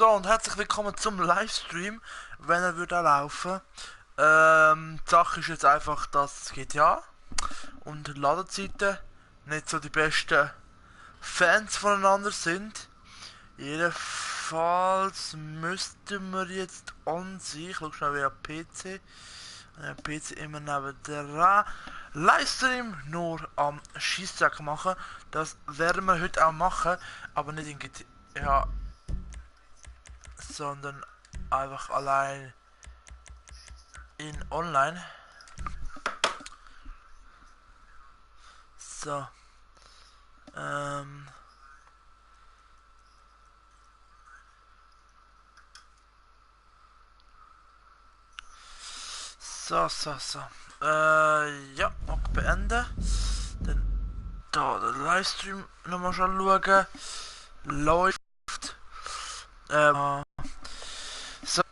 So, und herzlich willkommen zum Livestream, wenn er würde laufen. Die Sache ist jetzt einfach, dass GTA und Ladezeiten nicht so die besten Fans voneinander sind. Jedenfalls müssten wir jetzt an sich, ich schau schnell wieder PC, PC immer neben der Livestream nur am Schießtag machen. Das werden wir heute auch machen, aber nicht in GTA, sondern einfach allein in online. So, ähm, so. Ja, auch beenden. Dann da der Livestream nochmal schon schauen. Läuft. So.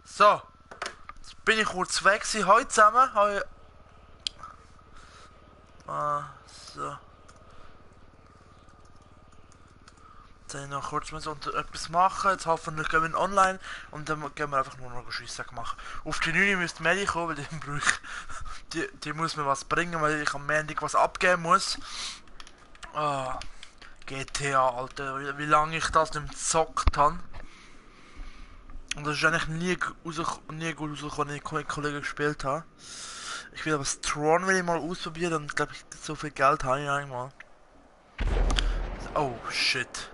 So. Jetzt bin ich kurz weg. Heute zusammen. So. Jetzt habe ich noch kurz etwas machen. Jetzt hoffentlich gehen wir online und dann gehen wir einfach nur noch Scheisssack machen. Auf die 9 müsste Meli kommen, weil die brauche die muss mir was bringen, weil ich am Montag was abgeben muss. Ah, GTA, Alter, wie lange ich das nicht mehr gezockt habe. Und das ist eigentlich nie gut rausgekommen, wenn ich mit Kollegen gespielt habe. Ich will aber das Tron will ich mal ausprobieren und glaube ich, so viel Geld habe ich einmal. Oh shit.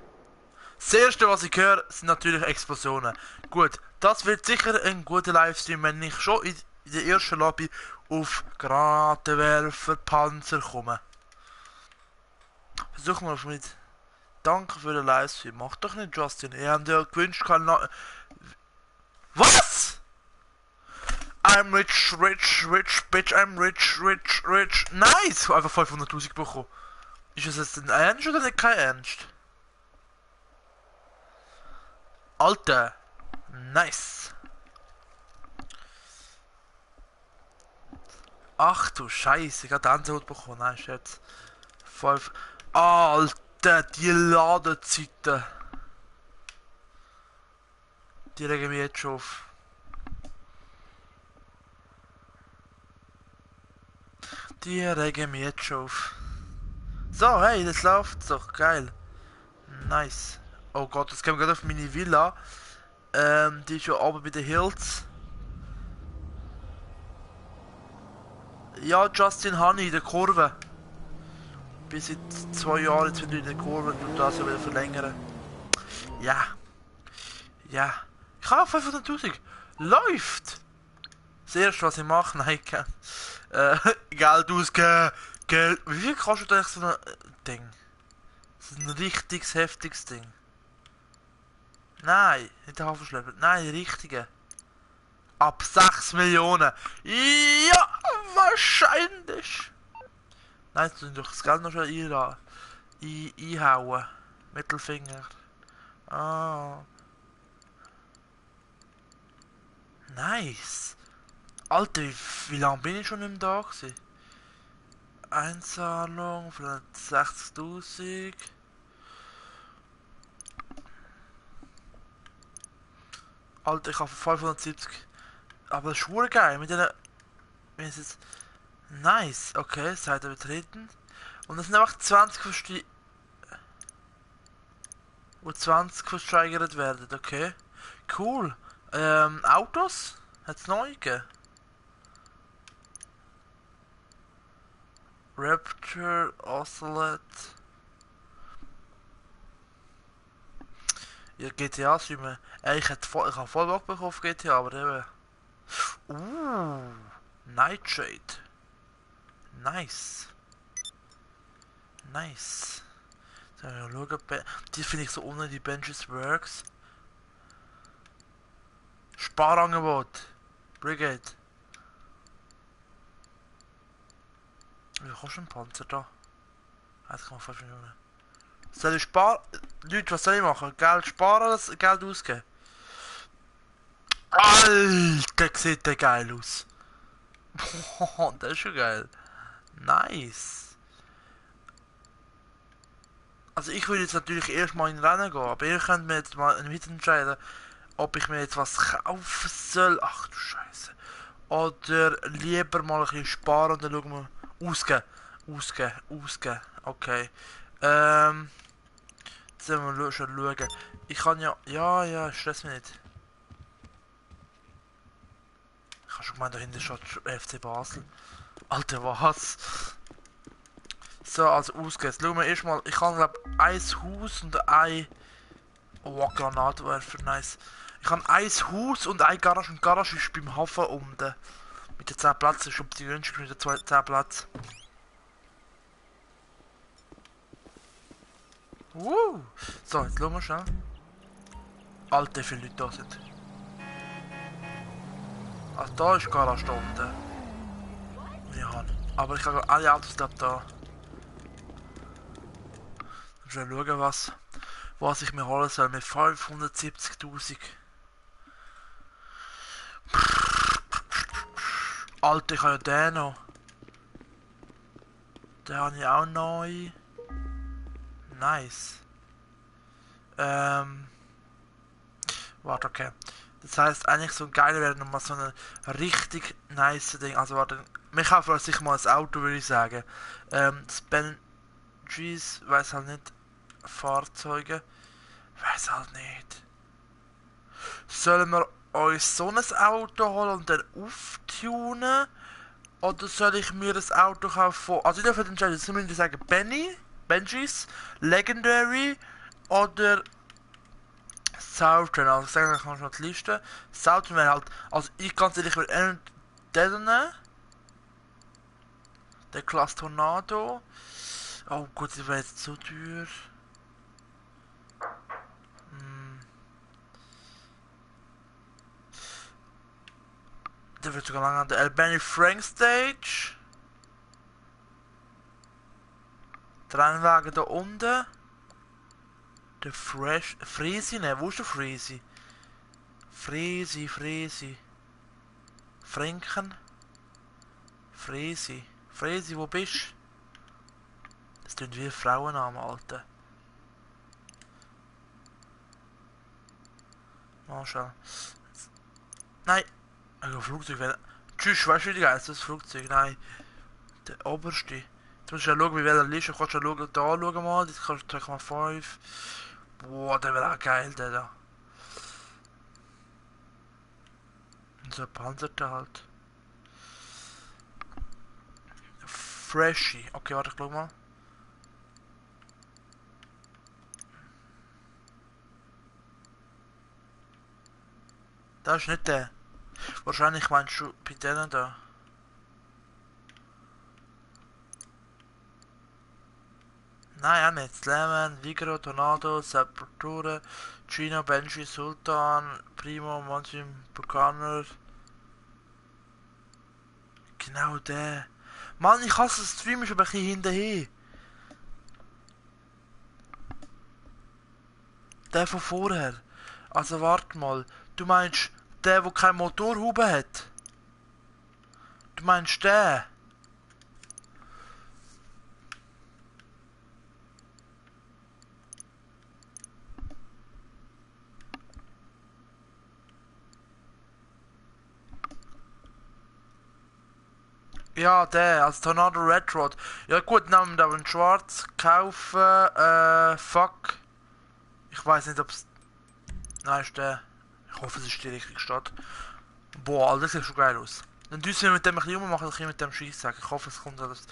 Das erste, was ich höre, sind natürlich Explosionen. Gut, das wird sicher ein guter Livestream, wenn ich schon in der ersten Lobby auf Granatenwerfer, Panzer komme. Versuchen wir mit. Danke für den Livestream. Mach doch nicht, Justin. Ihr habt ja gewünscht, Was? I'm rich, bitch, I'm rich. Nice! Einfach 500.000 bekommen. Ist das jetzt ein Ernst oder nicht kein Ernst? Alter. Nice. Ach du Scheiße, ich hab Gänsehaut bekommen. Nein, Scherz. 5. Alter, die Ladezeiten. Die regen mich jetzt schon auf. Die regen mich jetzt schon auf. So, hey, das läuft doch. Geil. Nice. Oh Gott, jetzt gehen wir gerade auf meine Villa. Die ist ja oben bei den Hills. Ja, Justin Honey in der Kurve. Bis seit 2 Jahren jetzt wieder in der Kurve und das wieder verlängern. Ja. Ja. Ich habe 500.000. Läuft! Das erste, was ich mache, nein, Geld ausgeben. Geld. Wie viel kostet eigentlich so ein Ding? Das ist ein richtiges, heftiges Ding. Nein, nicht der Hafenschlepper. Nein, die richtige. Ab 6 Millionen. Ja, wahrscheinlich. Nein, jetzt tun durch das Geld noch schon einhauen. Mittelfinger. Ah. Nice. Alter, wie lange bin ich schon nicht mehr da gewesen? Einzahlung, vielleicht 60.000. Alter, ich habe 570. Aber das ist schwur geil. Mit denen. Nice. Okay, Seite betreten. Und das sind einfach 20 wo 20 versteigert werden. Okay. Cool. Autos? Hat's neu gegeben? Rapture, Ocelot. Ja, GTA streamen. Ich hab voll Bock bekommen auf GTA, aber eben. Nightshade. Nice. Nice. So, ja, schauen, die finde ich so ohne die Benches Works. Sparangebot. Brigade. Wie kostet ein Panzer da? 1,5 Millionen. Soll ich sparen? Leute, was soll ich machen? Geld sparen oder Geld ausgeben? Alter, sieht der geil aus. Boah, das ist schon geil. Nice. Also ich würde jetzt natürlich erstmal in Rennen gehen, aber ihr könnt mir jetzt mal entscheiden, ob ich mir jetzt was kaufen soll. Ach du Scheiße. Oder lieber mal ein bisschen sparen und dann schauen wir. Ausgeben. Ausgeben. Okay. Jetzt müssen wir schon schauen. Ich kann ja. Ja, stress mich nicht. Ich habe schon gemeint, da hinten ist schon FC Basel. Alter, was? So, also ausgehen. Jetzt schauen wir erstmal. Ich kann, glaube ein Haus und ein. Oh, Granatwerfer, nice. Ich habe ein Haus und eine Garage. Und die Garage ist beim Hafen unten. Mit den 10 Plätzen ist die günstig mit den 10 Plätzen. So, jetzt schauen wir schnell. Alter, wie viele Leute da sind. Also da ist die Garage da unten. Ja, aber ich habe alle Autos da. Schon schauen, was ich mir holen soll. Mit 570.000. Alter, ich habe ja den noch. Den habe ich auch neu. Nice. Warte, okay. Das heisst, eigentlich so geil wäre nochmal so ein richtig nice Ding. Also warte, wir kaufen sicher mal ein Auto, würde ich sagen. Das Benjis, weiß halt nicht. Fahrzeuge, weiß halt nicht. Sollen wir uns so ein Auto holen und dann auftunen? Oder soll ich mir das Auto kaufen? Also ich darf entscheiden, jetzt müssen wir sagen Benjis, Legendary oder Southern. Also ich sage, ich kann schon die Liste. Southern wäre halt, also ich ganz ehrlich, würde einen den nehmen. Der Class Tornado. Oh gut, die wäre jetzt so teuer. Der wird sogar lang an der Albany Frank Stage. Der Rennwagen da unten. Der Freezy, ne, wo ist der Freezy? Freezy. Franken. Freezy, wo bist du? Das klingt wie ein Frauenname, Alter. Mal schauen. Nein! Also Flugzeug wäre. Tschüss, weißt du wie geil ist das Flugzeug? Nein. Der oberste. Jetzt musst du ja schauen, wie welcher Liste. Du kannst ja schauen, da schauen mal. Das kannst du 3,5. Boah, der wäre auch geil, der da. Und so ein Panzerter halt. Freshy. Okay, warte, ich schau mal. Das ist nicht der. Wahrscheinlich meinst du bei denen da. Nein, auch nicht. Lemon, Vigoro, Tornado, Sepultura, Chino, Benji, Sultan, Primo, Monsim, Buchaner. Genau der. Mann, ich hasse das Stream, ist aber ein bisschen hinterher. Der von vorher. Also warte mal. Du meinst der, wo keine Motorhaube hat? Du meinst der? Ja, der, also Tornado Red Rod. Ja gut, nehmen wir aber schwarz kaufen. Fuck. Ich weiß nicht, ob's. Nein, ist der. Ich hoffe, es ist die richtige Stadt. Boah, Alter, das sieht schon geil aus. Dann düsen wir mit dem ein bisschen rummachen, ein bisschen mit dem Schießsack. Ich hoffe, es kommt alles.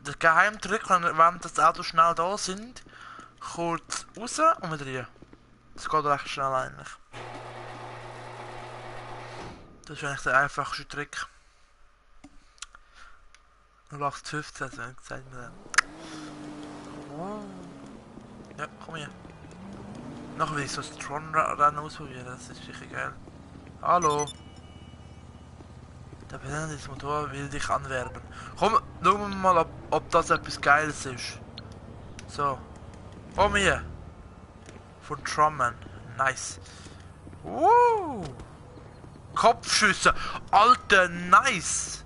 Der Geheimtrick, wenn das Auto schnell da sind, kurz raus und wieder rein. Das geht recht schnell eigentlich. Das ist eigentlich der einfachste Trick. 0815, also gesagt mir. Ja, komm hier. Noch will ich so das Tron-Rennen ausprobieren, das ist sicher geil. Hallo! Der Benutzer des Motor will dich anwerben. Komm, schauen wir mal, ob das etwas Geiles ist. So. Komm hier! Von Trumman. Nice. Kopfschüsse! Alter, nice!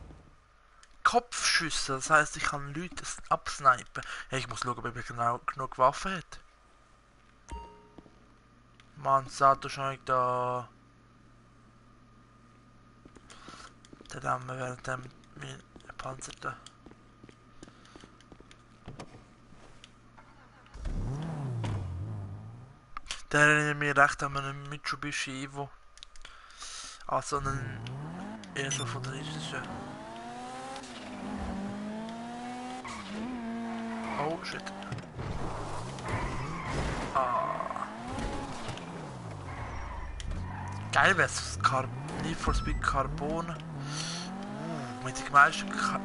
Kopfschüsse, das heisst, ich kann Leute absnipen. Hey, ich muss schauen, ob ich genau genug Waffen hat. Mann, Sato schon da. Der haben wir während dem Panzerte. Der erinnert mich recht an einen Mitsubishi Evo. Also einen eher so futuristischen. Oh shit. Ah. Geil wär's, Need for Speed Carbon. Mit den meisten Komm.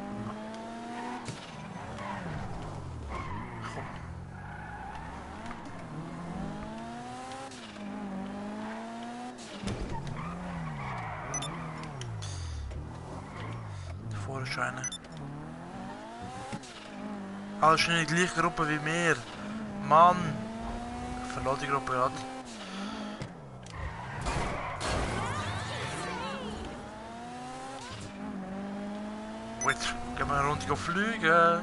Vorscheine. Alles schon in der gleichen Gruppe wie mir. Mann! Ich verlasse die Gruppe gerade. Jetzt gehen wir eine Runde fliegen.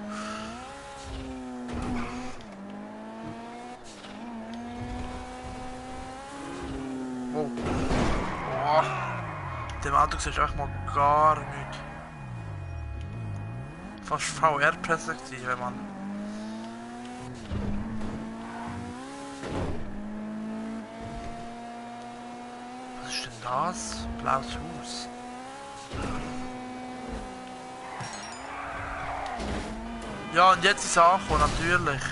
Oh. Oh. Dem Auto siehst du echt mal gar nichts. Fast VR-Perspektive, Mann. Was ist denn das? Blaues Haus. Ja, und jetzt ist es angekommen, natürlich.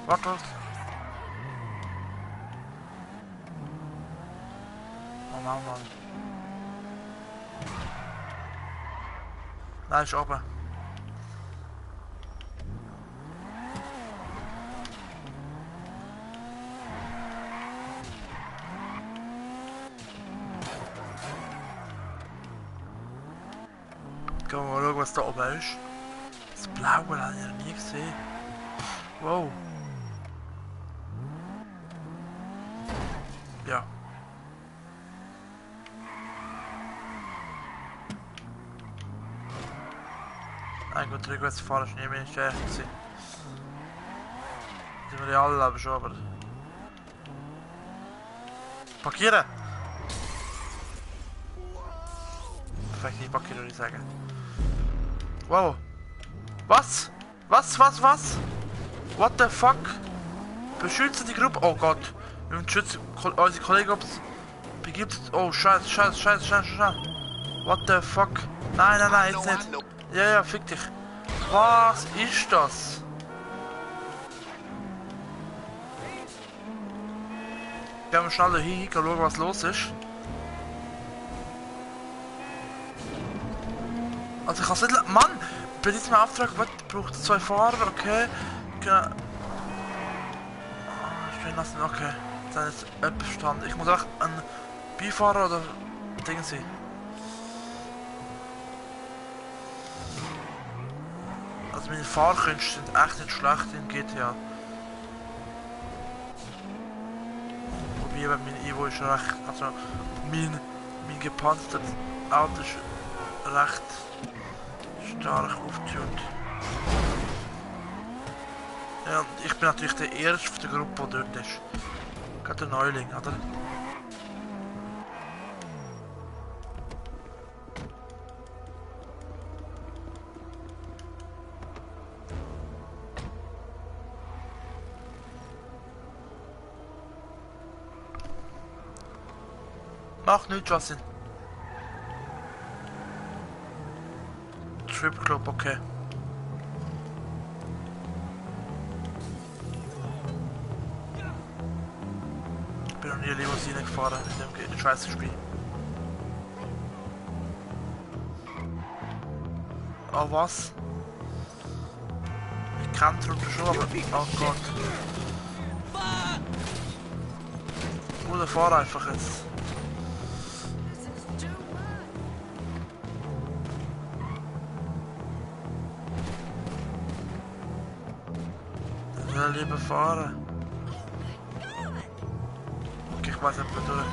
Warte, was? Oh Mann, Mann. Nein, ist oben. Gehen wir mal schauen, was da oben ist. Das Blaue habe ich noch nie gesehen. Wow. Ja. Nein, gut, rückwärts fahren ist nie mehr schlecht gewesen. Die wir ja alle aber schon, aber... Parkieren! Vielleicht nicht parkieren, würde ich sagen. Wow. Was? Was? What the fuck? Beschütze die Gruppe. Oh Gott. Wir müssen schützen. Unsere Kollegen, ob es begibt. Oh, scheiße. What the fuck? Nein, jetzt nicht. Ja, fick dich. Was ist das? Gehen wir schnell dahin, schauen, was los ist. Also ich kann es nicht... Mann! Bei diesem Auftrag braucht es 2 Fahrer, okay. Genau. Ich bin das nicht, okay. Dann ist etwas verstanden. Ich muss auch ein Beifahrer oder Ding sein. Also meine Fahrkünste sind echt nicht schlecht in GTA. Wobei mein Evo ist recht... Also mein gepanzertes Auto ist recht... stark aufgetunt. Ja, und ich bin natürlich der Erste der Gruppe, der dort ist. Gerade der Neuling, oder? Mach nichts, was sind. Trip Club, okay. Ich bin noch nie Limousine gefahren in dem scheiß Spiel. Oh was? Ich kann Truppe schon, aber... Oh Gott. Oder fahr einfach jetzt. Lieber fahren. Okay, ich weiß nicht mehr durch.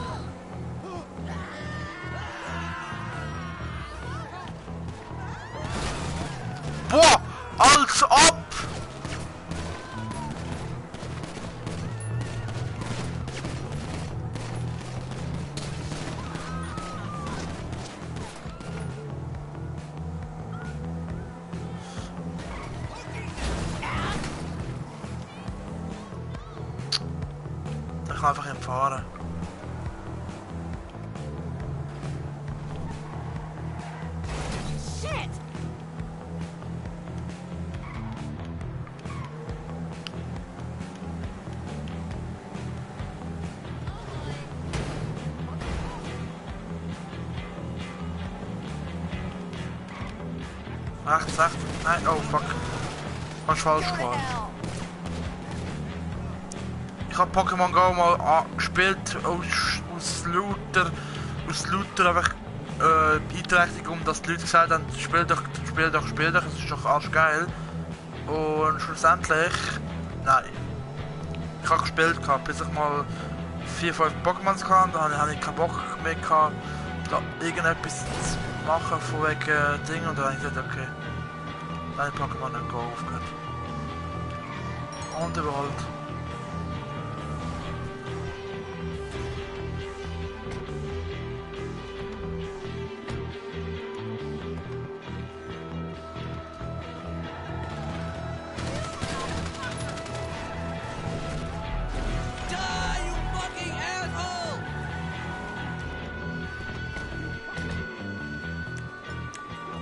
Boah! Als ob! Der kann einfach fahren. Rechts, rechts. Nein, oh fuck. Hast falsch gemacht. Ich hab Pokémon Go mal gespielt aus lauter einfach Beeinträchtigung, dass die Leute gesagt haben, spiel doch, es ist doch alles geil. Und schlussendlich, nein. Ich hab gespielt, bis ich mal 4-5 Pokémons hatte, dann habe ich keinen Bock mehr gehabt, da irgendetwas zu machen von wegen Ding, und dann habe ich gesagt, okay, dann habe ich Pokémon Go aufgehört. Und überholt.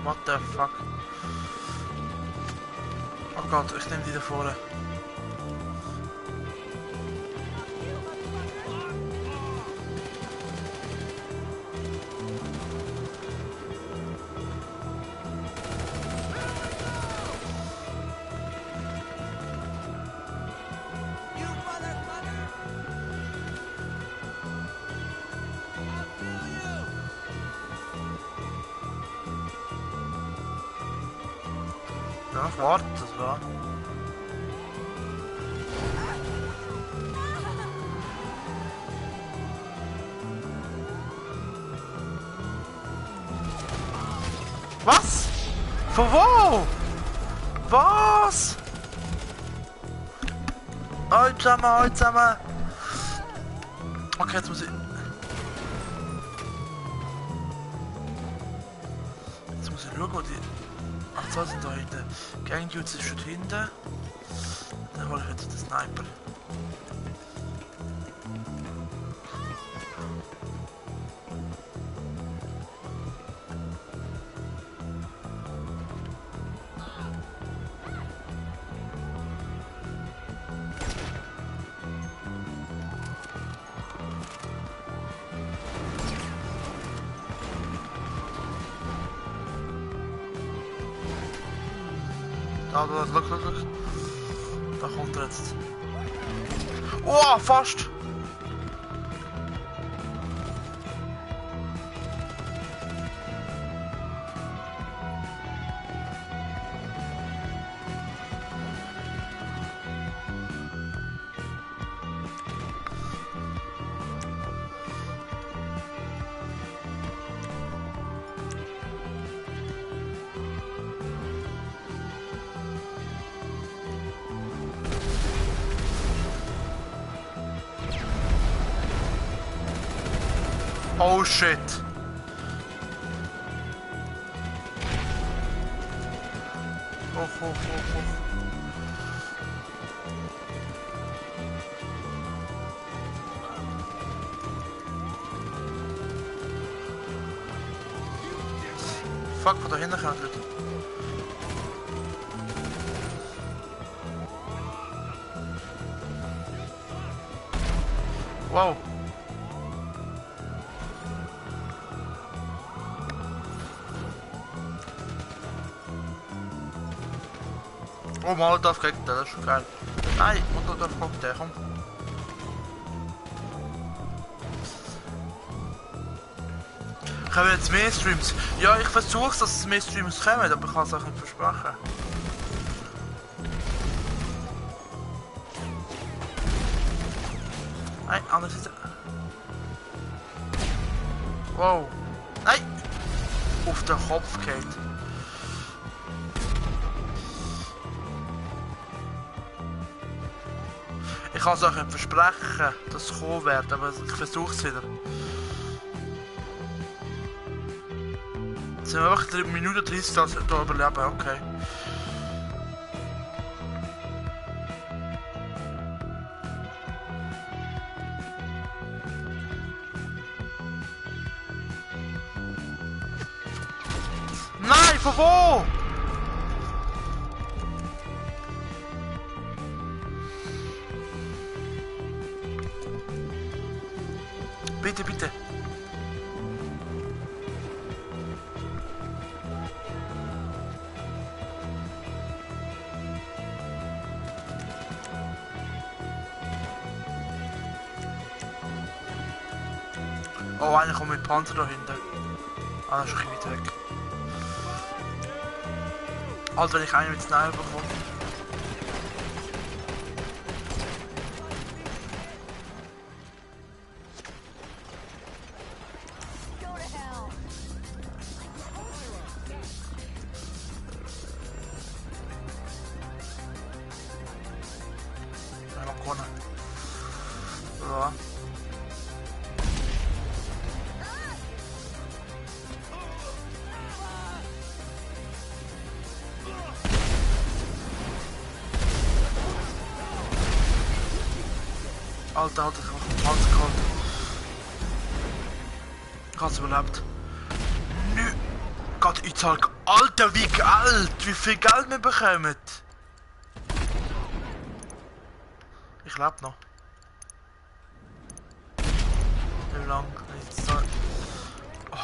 What the fuck? Oh Gott, ich nehme die da vorne. Ja, warte, das war. Was? Von wo? Was? Hallo zusammen. Okay, jetzt muss ich... Jetzt muss ich schauen, wo die... Ach, zwei sind da hinten. Gang Dudes ist schon hinten. Dann hole ich jetzt den Sniper. Da, look. Da kommt er jetzt. Oh, fast! Oh shit! Oh. Fuck, von dahinter gaat het. Wow. Oh, Molotov, kijk, dat is geil. Nee, Molotov komt tegen. Gaan we jetzt mehr Streams? Ja, ich versuche, dass es mehr Streams kommen, aber ich kann es auch nicht versprechen. Nein, anders ist es. Wow. Nein! Auf den Kopf geht. Ich kann es euch nicht versprechen, dass es kommen wird, aber ich versuche es wieder. Jetzt sind wir einfach 3 Minuten 30 das hier überleben, okay. Nein, von wo? Bitte, bitte. Oh, einer kommt mit Panzer da hinten. Ah, das ist ein bisschen weit weg. Alter, wenn ich einen mit Sniper bekomme. Einmal gewonnen. So. Alter, Alter, ich hab einen Panzer geholt. Ich hab's überlebt. Nö. Gott, ich zahl. Alter, wie Geld! Wie viel Geld wir bekommen! Ich lebe noch. Wie lang? Nichts da. Oh.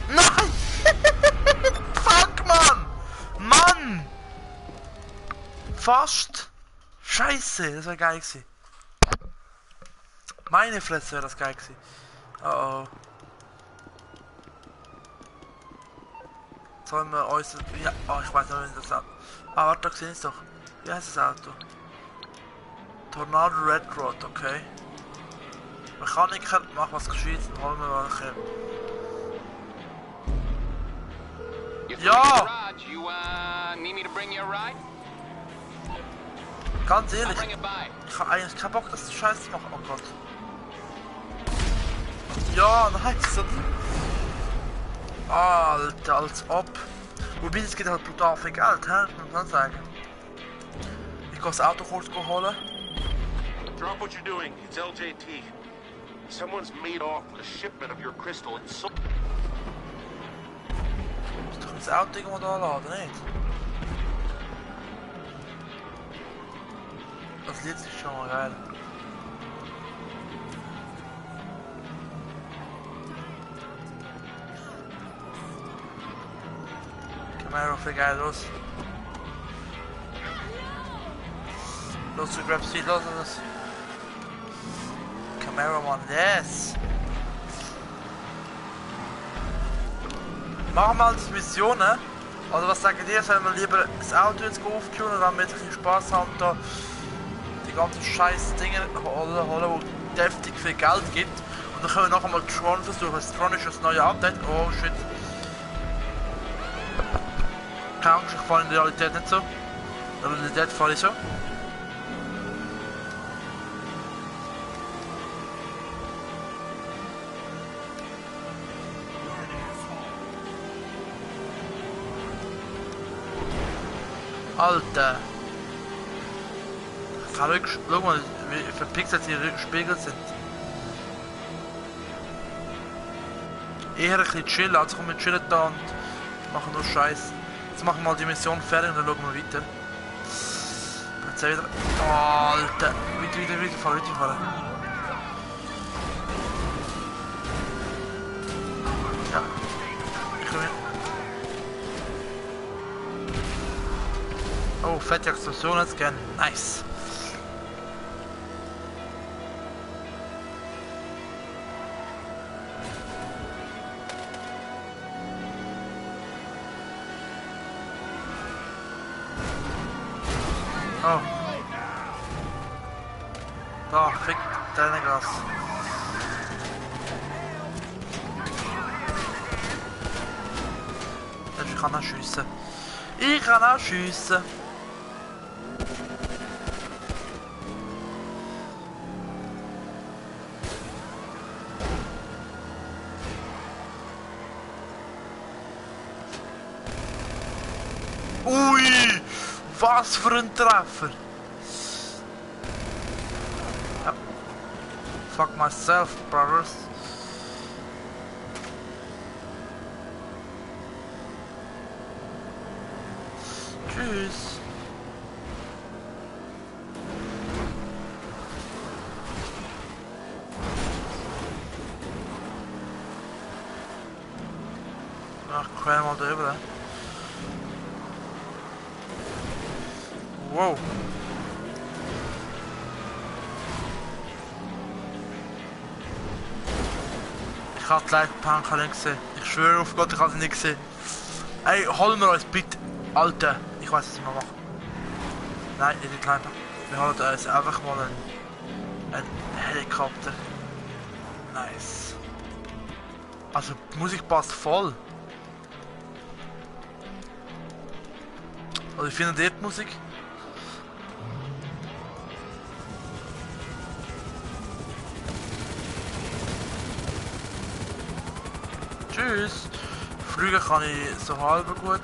Nein! Fuck, Mann! Mann! Fast! Scheiße, das wäre geil gewesen. Meine Fresse wäre das geil gewesen. Oh oh. Sollen wir uns... Ja, oh, ich weiß nicht, wie das Auto... Ah, warte, da gesehen ist doch. Wie heißt das Auto? Tornado Red Rod, okay. Mechaniker, mach was gescheit, dann holen wir welche. Ja! Ganz ehrlich, ich habe eigentlich keinen Bock, das Scheiß zu machen. Oh Gott. Ja, nice. Alter, als ob. Wobei, es geht halt brutal viel Geld, hä? Muss man sagen. Ich kann das Auto kurz holen. Drop what you're doing. It's LJT. Someone's made off with a shipment of your crystal and so... Ist doch das Auto irgendwo da laden, nicht? Das Lied ist schon mal geil. Camaro, viel geil, los. Los, du grabst die, los. Camaro, Mann, yes! Machen wir als Missionen. Also was sagen ihr, sollen wir lieber das Auto jetzt auftunen und dann mit ein bisschen Spaß haben da die ganzen scheiß Dinge holen, wo deftig viel Geld gibt. Und dann können wir noch einmal Tron versuchen. Das Tron ist das neue Update. Oh shit. Keine Angst, ich fahre in der Realität nicht so. In der Realität fahre ich so. Alter! Verrückt, schau mal, wie verpixelt die Spiegel sind. Eher ein bisschen chillen, also kommen wir chillen da und machen nur Scheiß. Jetzt machen wir mal die Mission fertig und dann schauen wir weiter. Jetzt wieder. Alter! Weiterfahren. Ja. Ich komme. Oh, fette Explosion jetzt gern. Nice. Oh. Da, fick deine Gas. kann auch schiessen. Ich kann auch schiessen. Ui! Was für ein Treffer! Ja. Fuck myself, brothers. Tschüss. Ach, quäl mal da drüber. Wow. Ich hab die Leitplanke nicht gesehen. Ich schwöre auf Gott, ich hab sie nicht gesehen. Ey, holen wir uns bitte. Alter, ich weiß, was wir machen. Nein, nicht die Leitplanke. Wir holen uns einfach mal einen Helikopter. Nice. Also, die Musik passt voll. Also, ich finde die Musik. Tschüss. Fliegen kann ich so halb gut.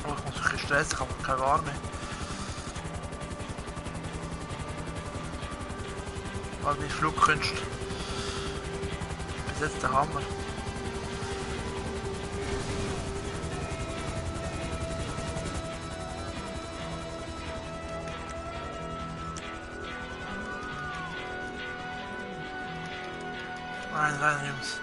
Oh, ich muss ein bisschen stressen, ich habe keine Ware mehr. Weil meine Flugkünste. Bis jetzt der Hammer. Nein, Jungs.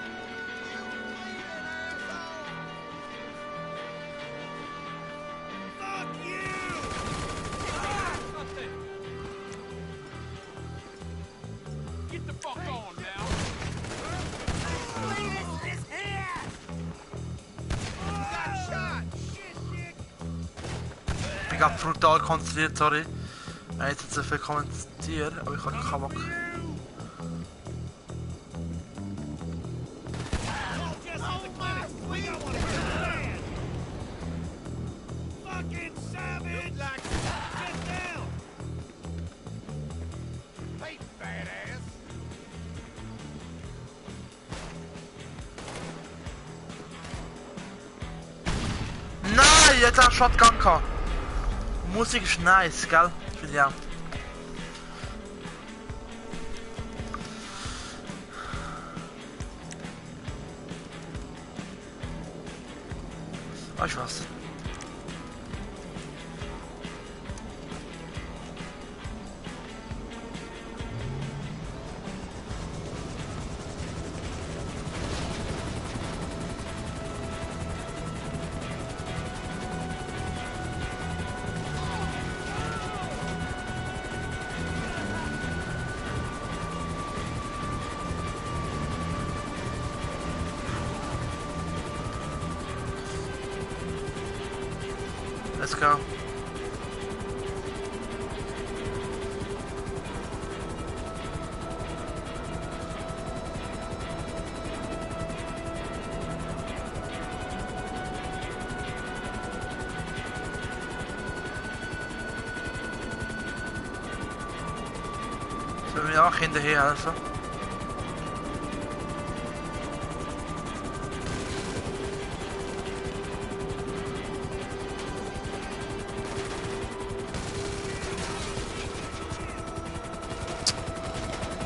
Ich bin brutal konzentriert, sorry. Ich habe jetzt so viel kommentiert, aber ich habe keinen Bock. Nein, jetzt hat Shotgun gehabt. Musik ist nice, gell? Finde ich auch. Weißt du was? Let's go. Sollen wir auch hinterher helfen?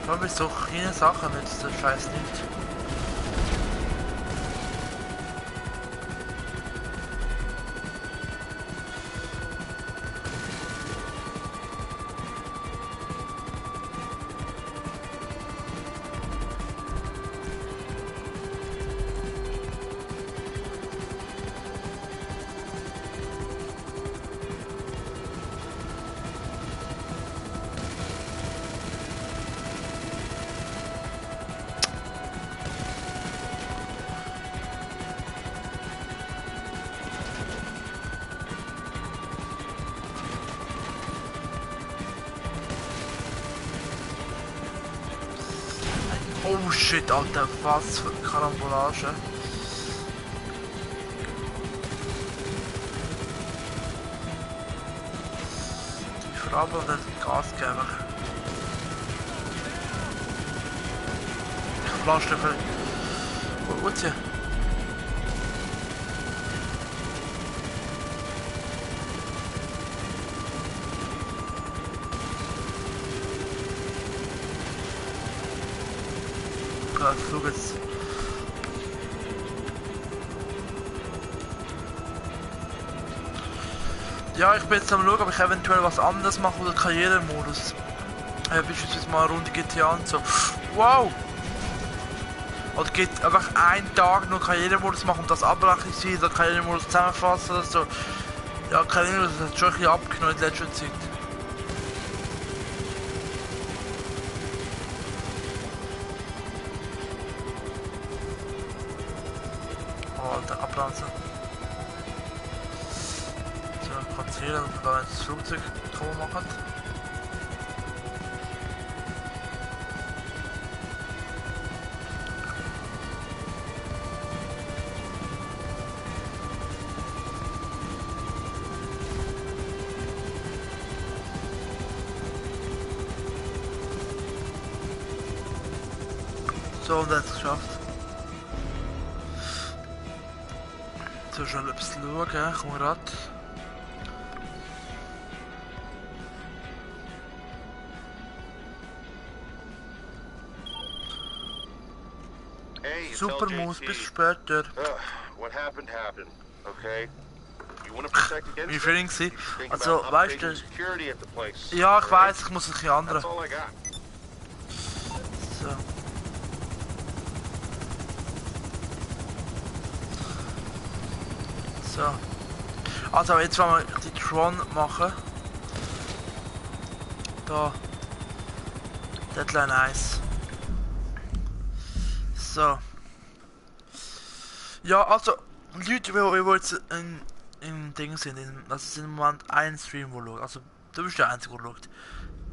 Warum ist so kleine Sachen nützt der Scheiß nicht? Oh shit, Alter, was für Karambolage. Die Frau hat Gas gegeben. Ich flasche dafür. Wo ist sie? Ja, flog jetzt. Ja, ich bin jetzt am schauen, ob ich eventuell was anderes mache oder Karrieremodus. Beispielsweise mal eine Runde GTA und so. Wow! Oder geht einfach einen Tag nur Karrieremodus machen und das abrechnen oder Karrieremodus zusammenfassen oder so. Ja, Karrieremodus hat schon ein bisschen abgenommen in letzter Zeit. Oh, der Abbremsen. So, konzentrieren, dass wir da ins Flugzeug machen. So, und jetzt geschafft. So, schon ein bisschen schauen, komm grad. Hey, it's Super LJT. Moos, bis später. What happened happened, okay? You want to protect against Wie it? Feeling sie? You should think Also, about weißt upgrading du, security at the place. ja, ich alright? weiß, ich muss ein bisschen andere. That's all I got. So. So. Also, jetzt wollen wir die Tron machen. Da. Deadline 1. So. Ja, also, Leute, die jetzt in Ding sind, das ist im Moment ein Stream, wo schaut. Also, du bist der Einzige, der schaut.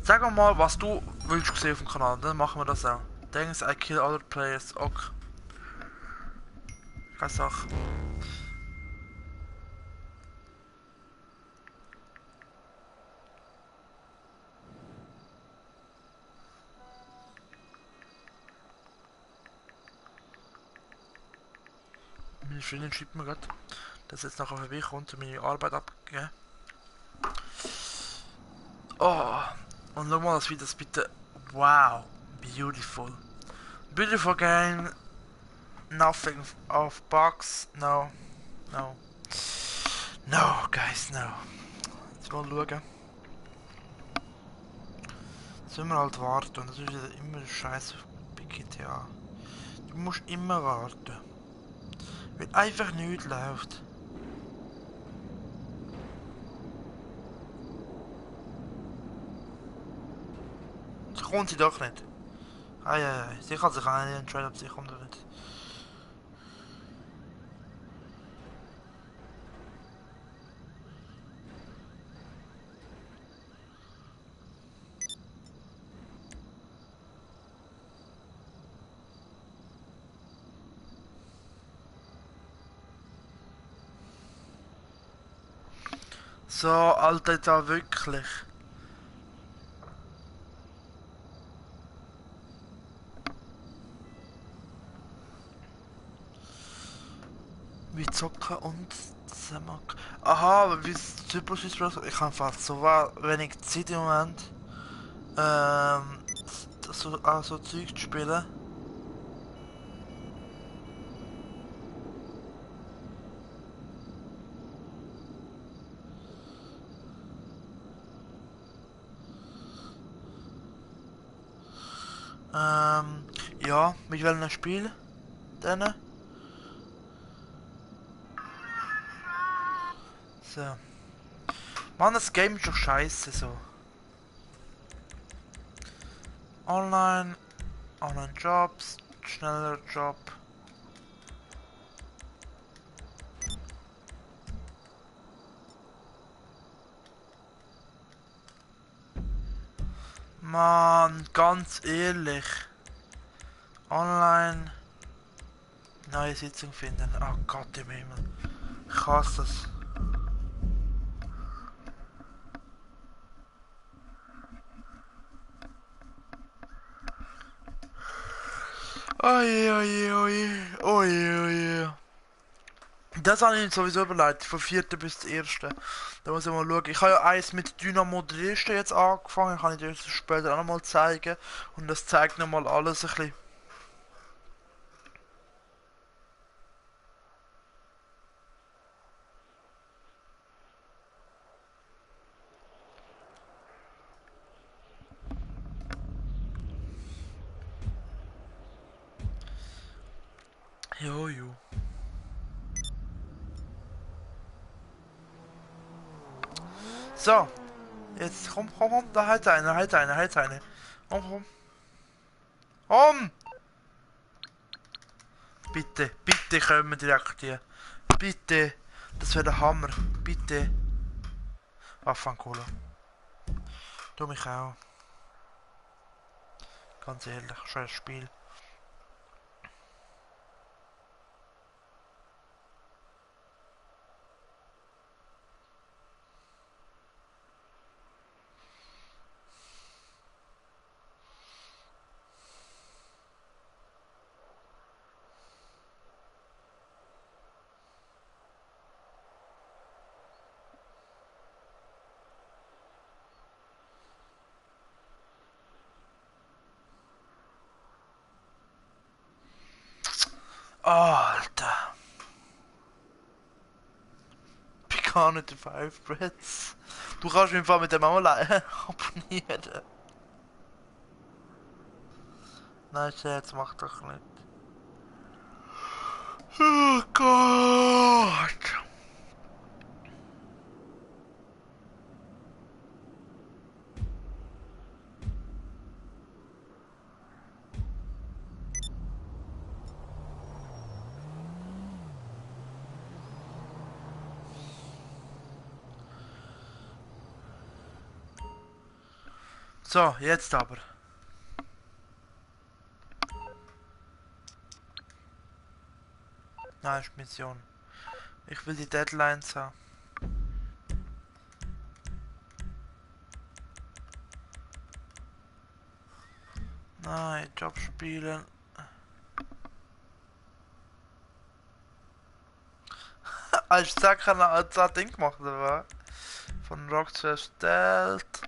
Sag mir mal, was du willst sehen auf dem Kanal, dann machen wir das auch. Things I kill other players, ok. Keine Sache. Meine Freundin schreibt mir gerade, dass jetzt nachher vorbeikommt und meine Arbeit abgeben. Oh, und schau mal das Video, das bitte. Wow, beautiful. Beautiful game. Nothing of bugs. No. No. No, guys, no. Jetzt mal schauen. Jetzt müssen wir halt warten und das ist wieder immer scheiße bei GTA. Du musst immer warten. Weil einfach nichts läuft. So kommt sie doch nicht. Ei. Sie kann sich auch nicht entscheiden, ob sie kommt oder nicht. So, Alter, da wirklich. Wir zocken und zusammen. Aha, wie Super Swiss Bros. Ich habe fast so wenig Zeit im Moment. So Zeug zu spielen. Ja, mit welchem Spiel? Dann? So. Mann, das Game ist doch scheiße so. Online Jobs, schneller Job. Mann, ganz ehrlich. Online. Neue Sitzung finden. Oh Gott im Himmel. Ich hasse das. Oje, oje, oje. Oje, oje. Das habe ich sowieso überlegt, vom 4. bis zum 1. Da muss ich mal schauen. Ich habe ja eins mit Dynamo Dresden jetzt angefangen, kann ich dir das später auch nochmal zeigen. Und das zeigt nochmal alles ein bisschen. Jo. So, jetzt komm, da halt eine. Komm. Bitte kommen direkt hier. Bitte, das wäre der Hammer. Bitte. Waffenkohle. Du mich auch. Ganz ehrlich, schönes Spiel. Alter. Picane the Five Breads. Du kannst mich mit dem auch abonnieren. Nein, Scherz, mach doch nicht. Oh Gott. So, jetzt aber. Nein, ist Mission. Ich will die Deadlines haben. Nein, Job spielen. Als das Ding gemacht, oder was? Von Rockstar Stealth.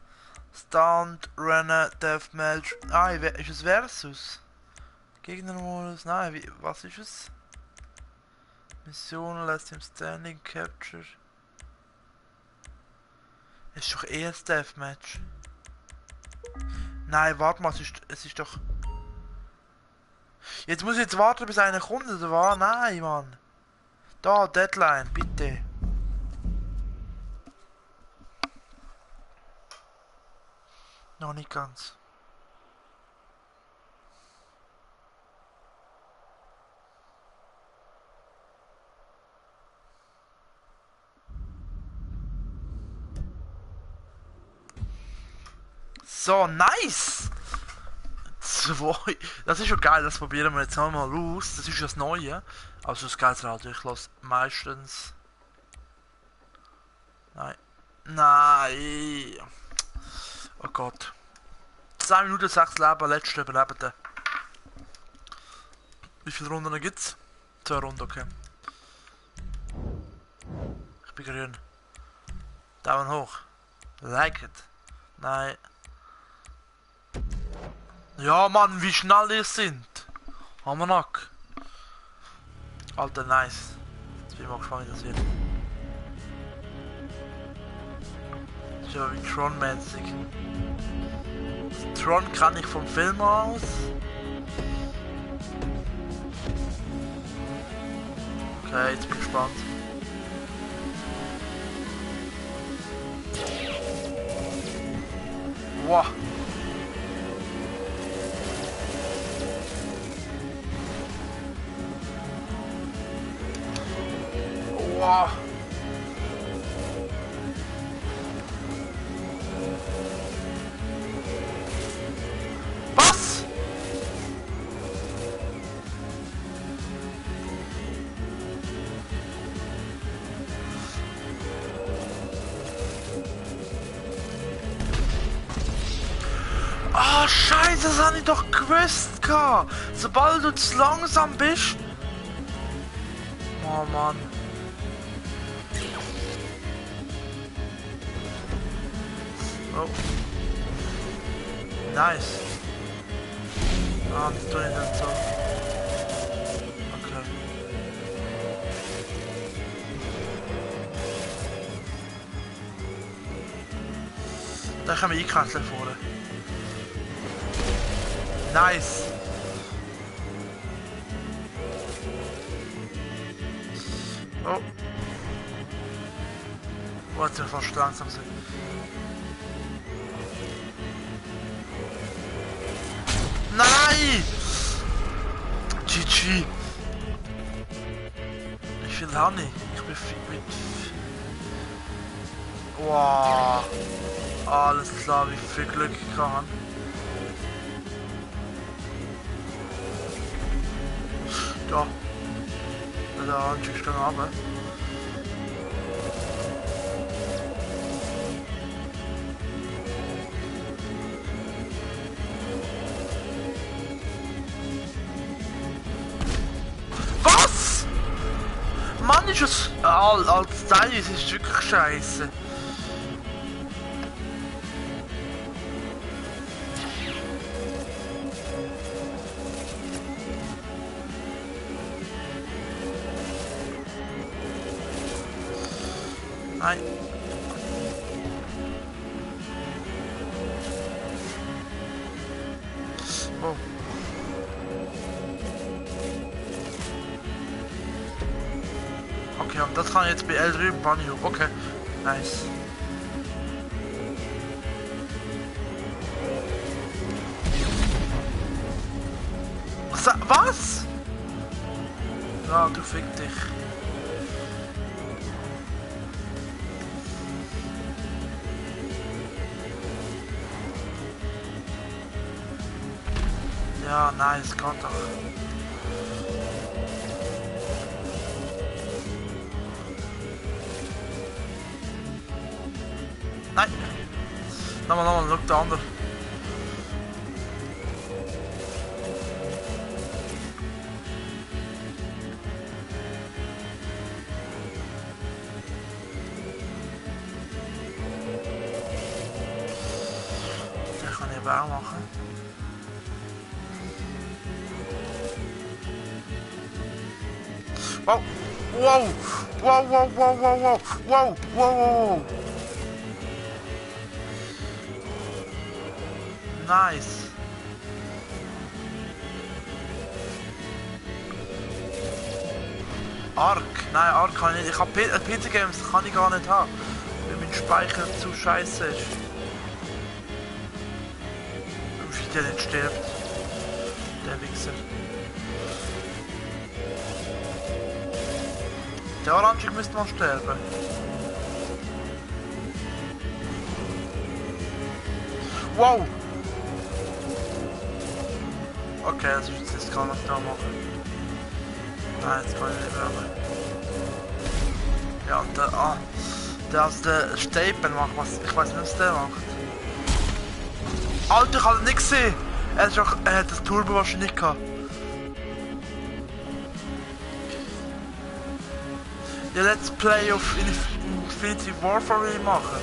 Stunt, Rennen, Deathmatch. Ah, ist es Versus? Gegnermodus? Nein, was ist es? Mission, Last Team Standing, Capture. Es ist doch eher das Deathmatch. Nein, warte mal, es ist doch... Jetzt muss ich jetzt warten, bis einer kommt, oder was? Nein, Mann. Da, Deadline, bitte. Noch nicht ganz. So, nice! 2. Das ist schon geil, das probieren wir jetzt nochmal aus. Das ist das Neue. Also das Geilste natürlich, ich lasse meistens... Nein! Oh Gott. 2 Minuten 6 Leben, letzte Überlebende. Wie viele Runden gibt's? 2 Runden, okay. Ich bin grün. Daumen hoch. Like it. Nein. Ja, Mann, wie schnell ihr sind. Hammernack. Alter, nice. Jetzt bin ich mal gespannt, wie das wird. Das ist ja wie Tron-mäßig. Tron kann ich vom Film aus. Okay, jetzt bin ich gespannt. Wow. Wow. Was? Ah, Scheiße, das habe ich doch gewusst gehabt. Sobald du zu langsam bist. Oh Mann. Oh. Nice. Ah, das tue ich dann so. Okay. Da können wir einkanzeln vorne. Nice. Oh. Oh, jetzt sind wir fast langsam sind. Nein! GG. Wie viel habe ich? Ich bin mit... Wow. Alles klar, wie viel Glück ich habe. Da. Der Anstieg ist gegangen runter. Was? Mann, ist es als Teil, es ist wirklich scheiße. Nein. Oh. Okay, und das kann ich jetzt bei L drüben, Bahnhof. Okay, nice. Was? Ja, du fick dich. Ja, nice, geht doch. Nein! Nochmal, look der andere. Den kann ich aber auch machen. Wow! Wow! Wow, wow, wow, wow, wow! Wow, wow, wow! Nice! Arc? Nein, Arc kann ich nicht. Ich hab PC Games, kann ich gar nicht haben. Weil mein Speicher zu scheiße ist. Wie der nicht stirbt. Der Wichser. Der Orange müsste mal sterben. Wow! Okay, das ist jetzt gar nicht da machen. Nein, jetzt kann ich nicht mehr. Ja, und der aus der Stapen macht was. Ich weiß nicht, was der macht. Alter, ich hab ihn nicht gesehen! Er hat das Turbo wahrscheinlich nicht gehabt. Ja, Let's Play auf Infinity Warfare will ich machen.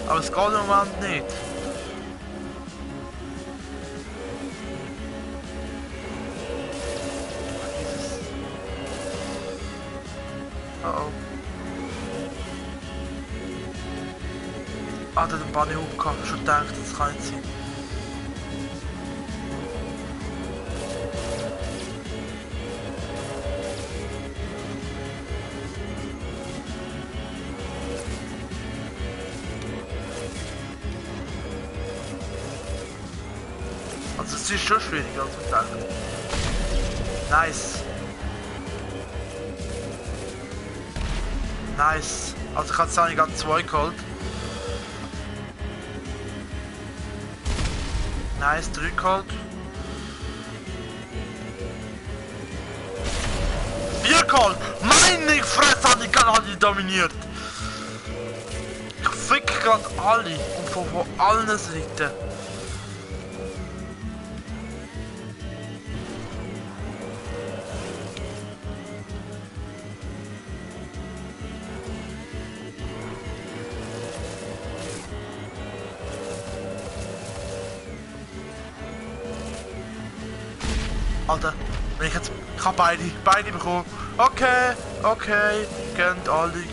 Aber es geht im Moment nicht. Oh. Ah, der hat den Bunny hochgehabt. Schon gedacht, das kann nicht sein. Also es ist schon schwieriger als ich dachte. Nice. Nice. Also ich habe jetzt eigentlich gerade 2 geholt. Nice, 3 geholt. 4 geholt! Meine Fresse hat die dominiert! Ich fick gerade alle und von allen Seiten. Alter, wenn ich jetzt... Ich habe beide bekommen. Okay, könnt alle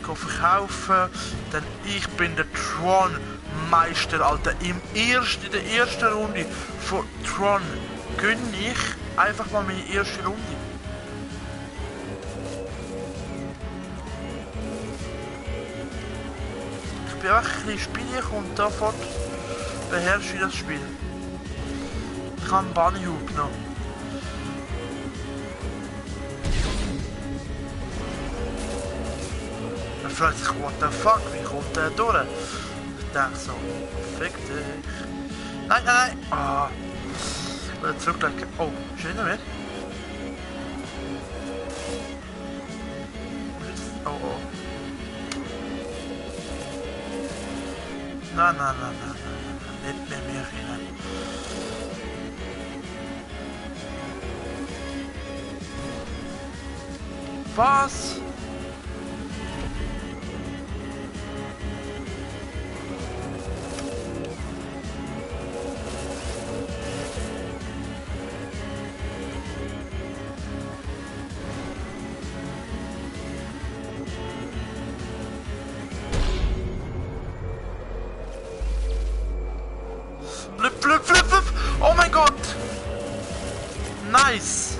verkaufen. Denn ich bin der Tron-Meister, Alter. In der ersten Runde von Tron gönne ich einfach mal meine erste Runde. Ich bin einfach ein bisschen spielig und sofort beherrsche ich das Spiel. Ich habe einen Bunny Hoop genommen. Er fragt sich, what the fuck, wie kommt der durch? Ich denke so, fick dich. Nein! Ah. Ich will zurücklegen. Oh, ist nicht mehr? Oh. Nein. Nicht mehr hinein. Was? Flip! Oh mein Gott! Nice!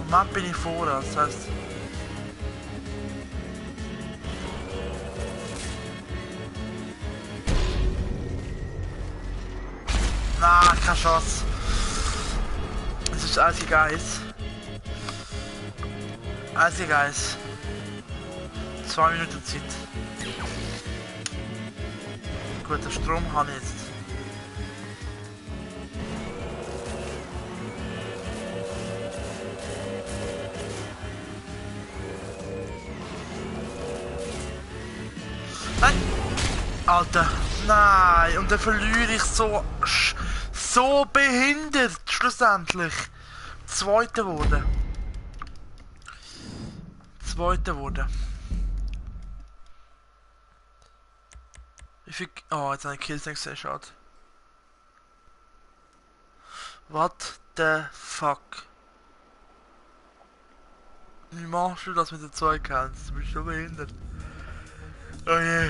Mann, bin ich vor, das heißt... Na, keine Chance. Es ist alles egal. 2 Minuten Zeit. Gut, den Strom habe ich jetzt. Nein! Alter, nein! Und dann verliere ich so behindert, schlussendlich. Zweiter wurde. Wie viel... Oh, jetzt habe ich Kills nicht gesehen, schade. What the fuck? Wie machst du das mit den 2 Counts? Du bist schon behindert. Oh je.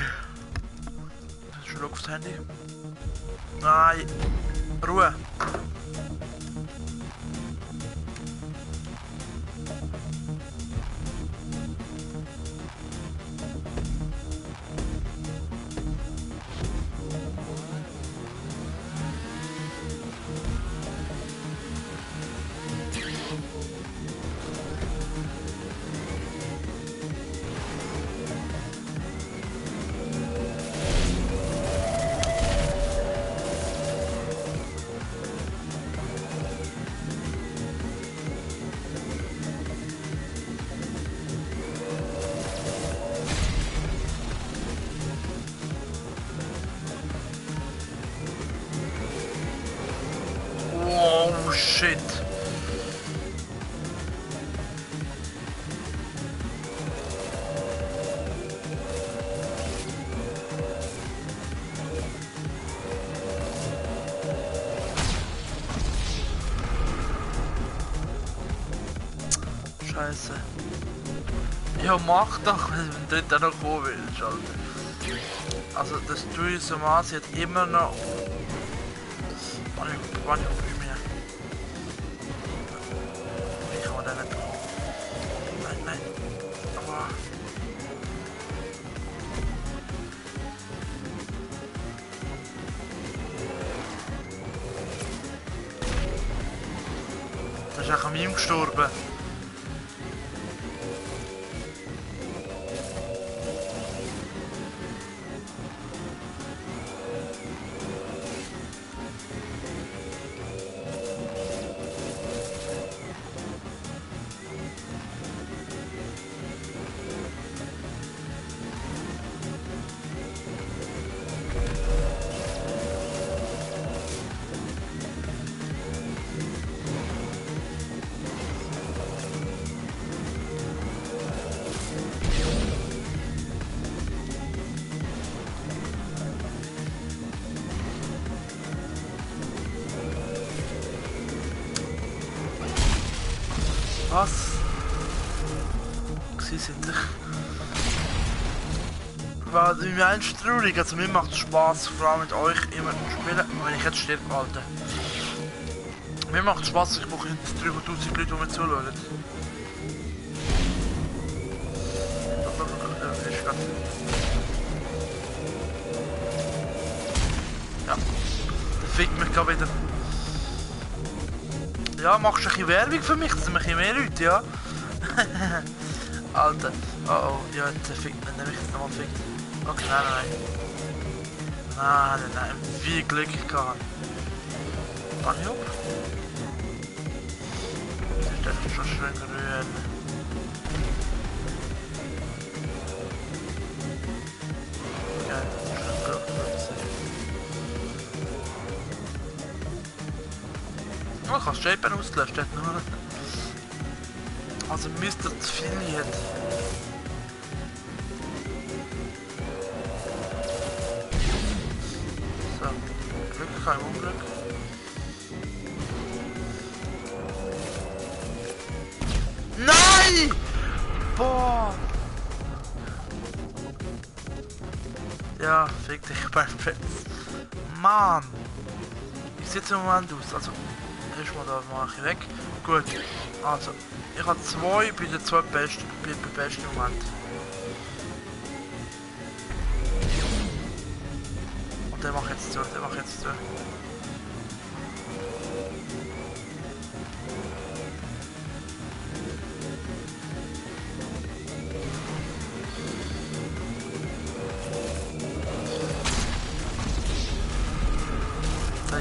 Schon aufs Handy. Nein. Ruhe. Oh shit. Scheiße. Ja, mach doch, wenn du da noch kommen willst, Alter. Also das Tourismus hat immer noch... Wann ich bei mir? Ich kann da nicht kommen. Nein. Aber... Da ist auch an ihm gestorben. Was? Sie sind weil im Ernst traurig, also mir macht es Spaß, vor allem mit euch immer zu spielen, wenn ich jetzt stirb, Alter. Mir macht es Spaß, ich brauche 300'000 Leute, die mir zuschauen. Ja, der fickt mich gerade wieder. Ja, machst du ein bisschen Werbung für mich, das sind ein bisschen mehr Leute, ja? Alter, oh, ja, der fickt mich, nämlich jetzt nochmal fickt. Okay, nein, wie Glück ich gehabt. Dann hier oben. Das ist schon schön grün. Ja, das ist schön grün. Oh, ich kann Shapen auslöschen, das nur. Also Mr. Affiliate. So, Glück, kein Unglück. Nein! Boah! Ja, fick dich beim Fetz. Mann! Wie sieht es im Moment aus? Also, erstmal da mache ich weg. Gut, also, ich habe 2 bei den 2 besten, beim besten Moment. Und den mache ich jetzt zu,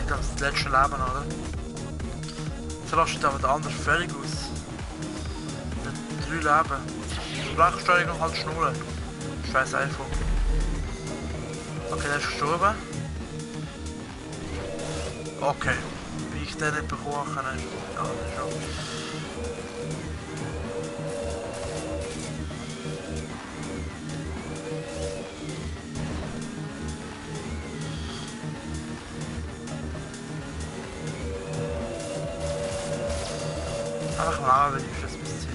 Das letzte Leben, oder? Jetzt rastet aber der andere völlig aus. Der 3 Leben. Sprechsteuerung halt schnurren. Scheiß iPhone. Okay, der ist gestorben. Okay. Wie ich den nicht bekommen kann, ist ja, das ist schon. Einfach mal, wenn ich das bis Ziel.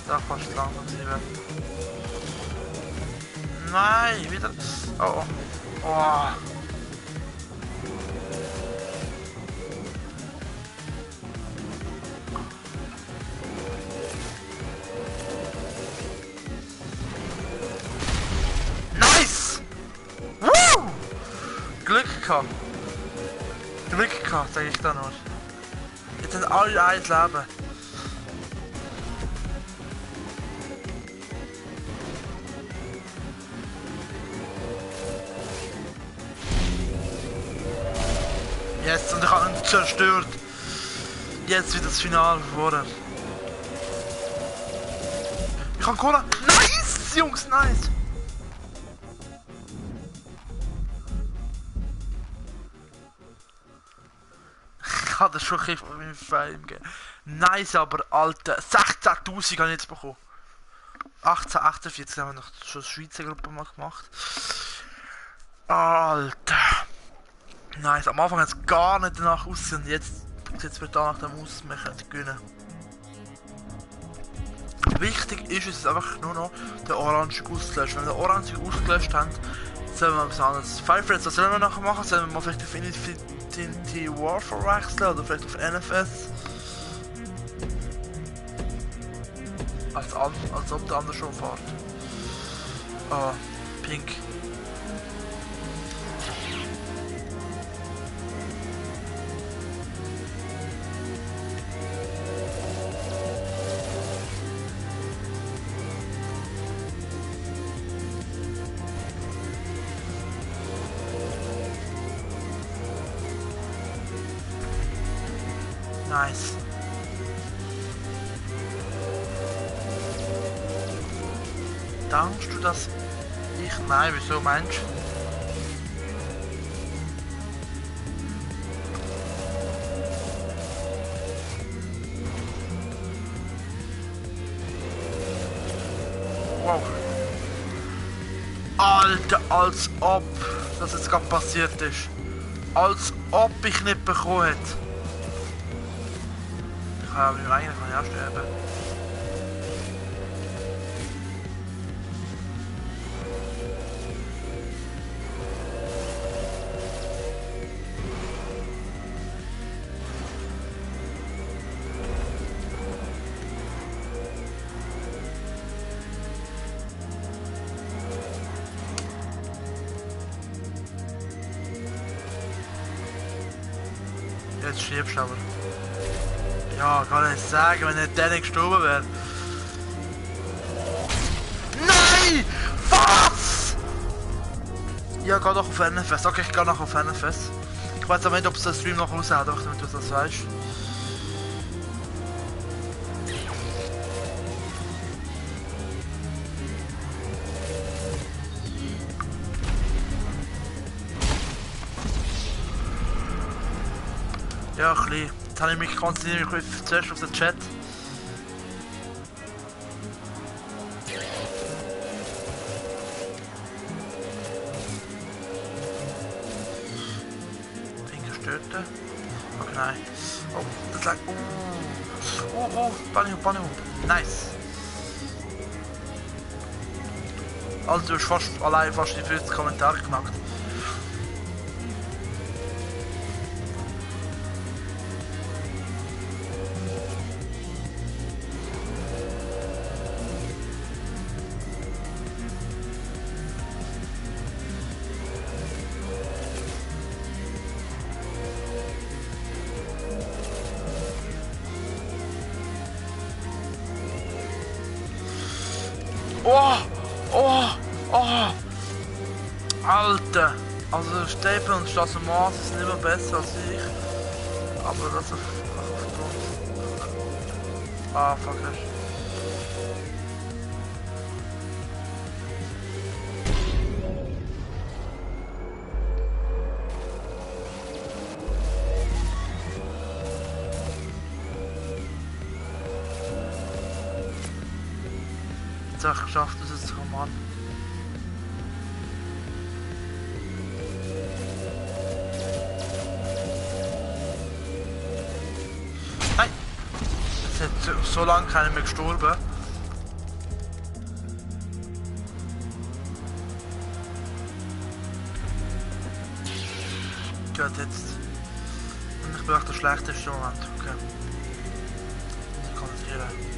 Da fast langsam sie werden. Nein, wieder. Oh, oh. Oh. Nice! Woo! Glück gehabt. Glück gehabt, sag ich da nur. Jetzt sind alle 1 Leben. Jetzt und ich habe ihn zerstört. Jetzt wird das Finale vorher. Ich kann Cola. Nice, Jungs, nice. Ich hatte schon ein bisschen mit Film gegeben. Nice, aber Alter. 16.000 habe ich jetzt bekommen. 1848 haben wir noch schon die Schweizer Gruppe mal gemacht. Alter. Nice, am Anfang hat es gar nicht danach ausgesehen. Jetzt wird danach dem aus, wir können gewinnen. Wichtig ist es einfach nur noch, den Orange auszulöschen. Wenn wir den Orange ausgelöscht haben, sollen wir was anderes. Five Reds, was sollen wir nachher machen? Sollen wir mal vielleicht auf Infinity Warfare wechseln oder vielleicht auf NFS? Als ob der andere schon fährt. Ah, pink. Nice. Denkst du, dass ich... Nein, wieso meinst du? Wow. Alter, als ob das jetzt gerade passiert ist. Als ob ich nicht bekommen hätte. Ich kann ja eigentlich auch sterben. Jetzt stirbst du aber. Ja, kann ich sagen, wenn nicht der nicht gestorben wäre. Nein! Was? Ja, geh doch auf NFS. Okay, ich gehe noch auf NFS. Ich weiß aber nicht, ob es den Stream noch raushält, damit du das weißt. Ja, ein bisschen. Jetzt habe ich mich konzentriert zuerst auf den Chat. Bin gestört. Okay, nein. Oh, das lag. Oh, Bunnyhoop. Nice. Also, du hast fast allein die 40 Kommentare gemacht. Oh! Alter! Also Staple und Stassenmaß ist nicht mehr besser als ich. Aber das auf Ah, fuck it. Jetzt habe ich geschafft, das ist ein Mann. Nein! Jetzt hat so lange keiner mehr gestorben. Gut, jetzt. Und ich bin auch der schlechteste Moment. Okay. Ich konzentrieren.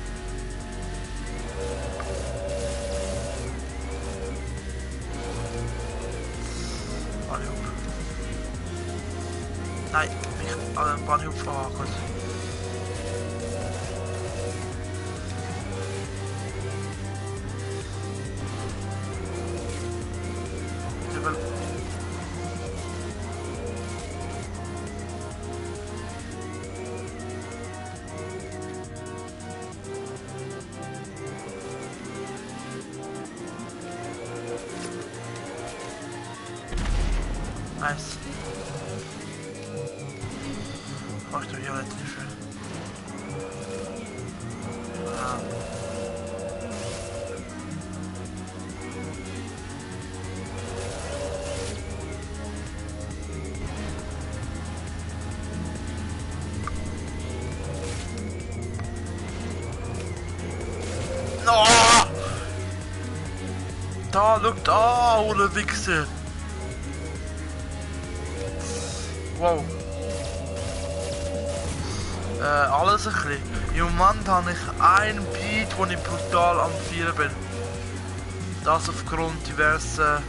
Nein, ich an den Bahnhof fahren. Gut. Nice. Mach ich doch hier relativ viel. Ah. No! Da, schau da, ohne Wichse. Wow. Alles ein bisschen. Im Moment habe ich einen Beat, wo ich brutal am Vieren bin. Das aufgrund diverser...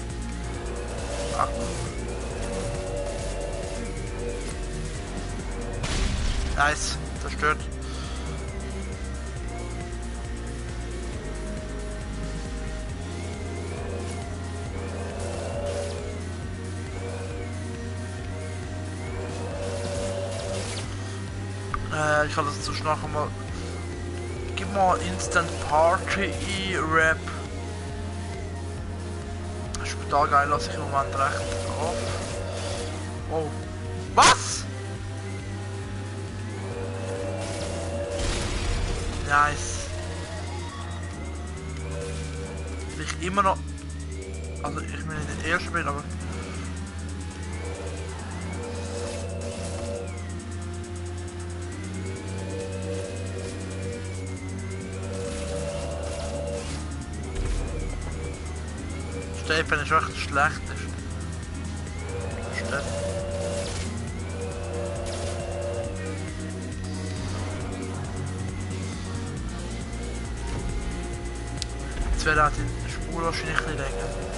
Nice, zerstört. Ich kann das sonst nachher mal... Gib mal Instant Party Rap. Ist total geil, lasse ich im Moment recht auf. Oh. Was? Nice. Ich immer noch... Also ich bin nicht der Erste bin, aber... Stefan ist echt schlecht. Stefan. Jetzt wäre auch die Spur wahrscheinlich ein bisschen länger.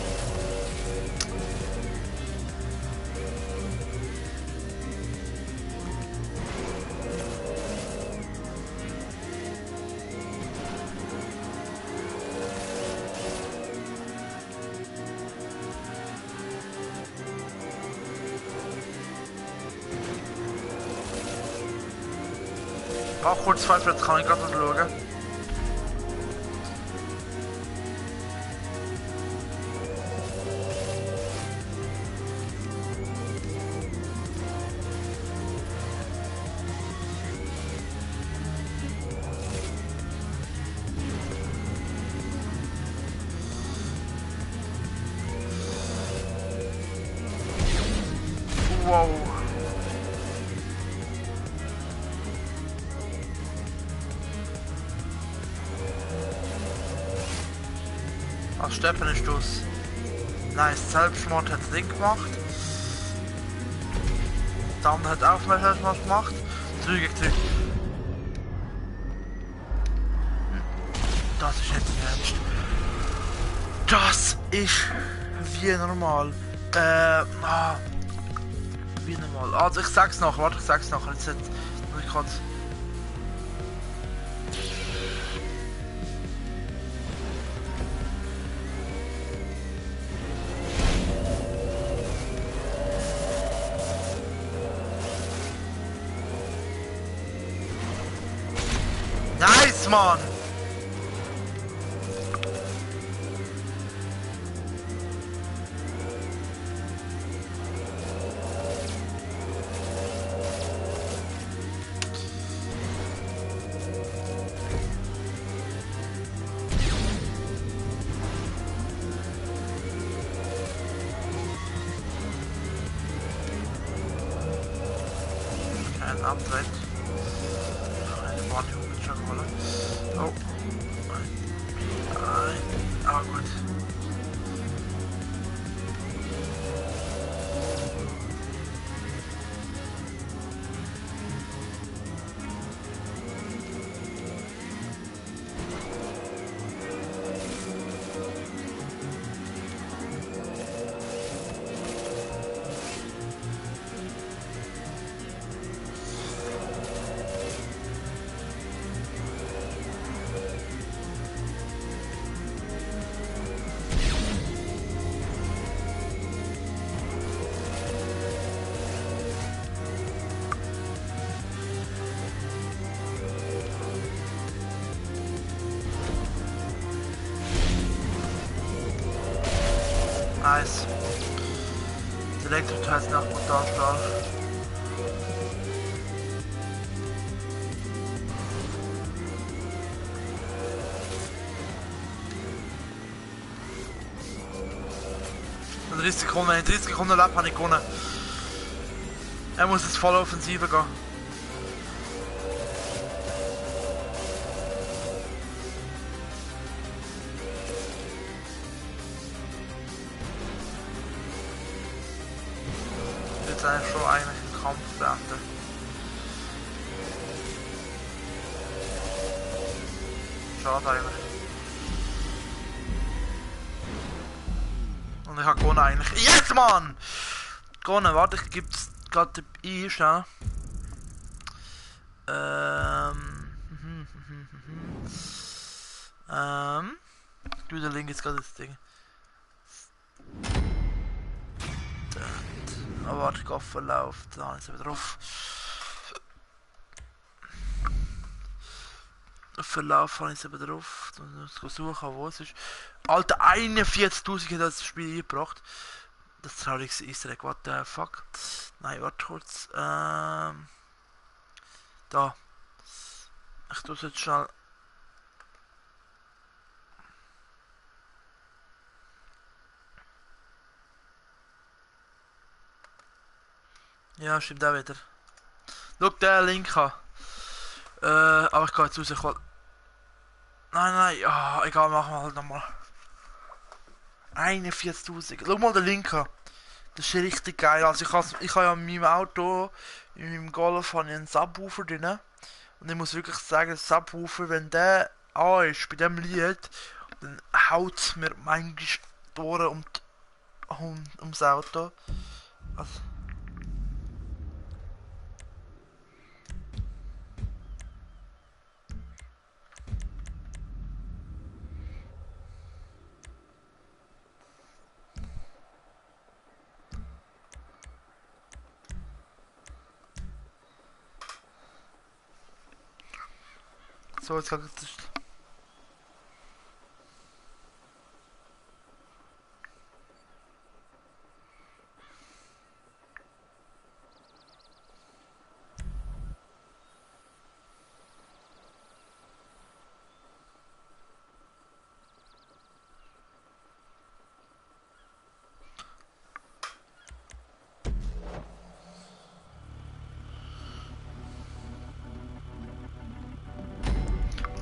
Auch kurz falsch, jetzt kann ich gerade mal schauen. Wow. Aus Steppen ist das. Nice, Selbstmord hat es nicht gemacht. Der andere hat auch mal Selbstmord gemacht. 3 gegen 3. Das ist jetzt ernst. Das ist wie normal. Wie normal. Also ich sag's nachher, warte, ich sag's nachher. Jetzt muss ich kurz. Nice, Mann! Kein Abdreht. Eine Party mit Schokolade. Oh. Ah, gut. Nice. Der Elektroteil ist nach brutal stark. In 30 Sekunden Lab habe ich gewonnen. Er muss jetzt voll Offensive gehen. Jetzt eigentlich schon einen Kampf beenden. Schade eigentlich. Und ich habe gewonnen eigentlich. Yes, Mann! Gewonnen, warte, ich gebe es gerade ein, schau. Du, der Link jetzt gerade das Ding. Aber warte, ich gehe verlaufen, da habe ich es wieder drauf. Verlauf habe ich es eben drauf. Ich suchen, wo es ist. Alter, 41.000 hat das Spiel eingebracht. Das traurigste Easter Egg, what the fuck? Nein, warte kurz. Da. Ich tue es jetzt schnell. Ja, stimmt auch wieder. Schau den Link an. Aber ich gehe jetzt raus. Nein, nein, ja, egal, machen wir halt nochmal. 41.000. Schau mal den Link an. Das ist richtig geil. Also ich habe ja in meinem Auto, in meinem Golf, habe ich einen Subwoofer drin. Und ich muss wirklich sagen, Subwoofer, wenn der an ist bei dem Lied, dann haut mir manchmal die Ohren ums Auto. Also, so, jetzt kann ich das.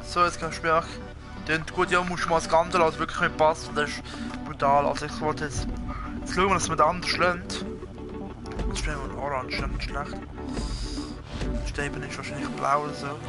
So, jetzt kannst du mir auch. Tönt gut, ja, musst du mal das Ganze also wirklich mit passen. Das ist brutal. Also ich wollte jetzt schauen, dass wir den anders lönt. Jetzt spielen wir Orange, das ist nicht schlecht. Der Steben ist wahrscheinlich blau oder so.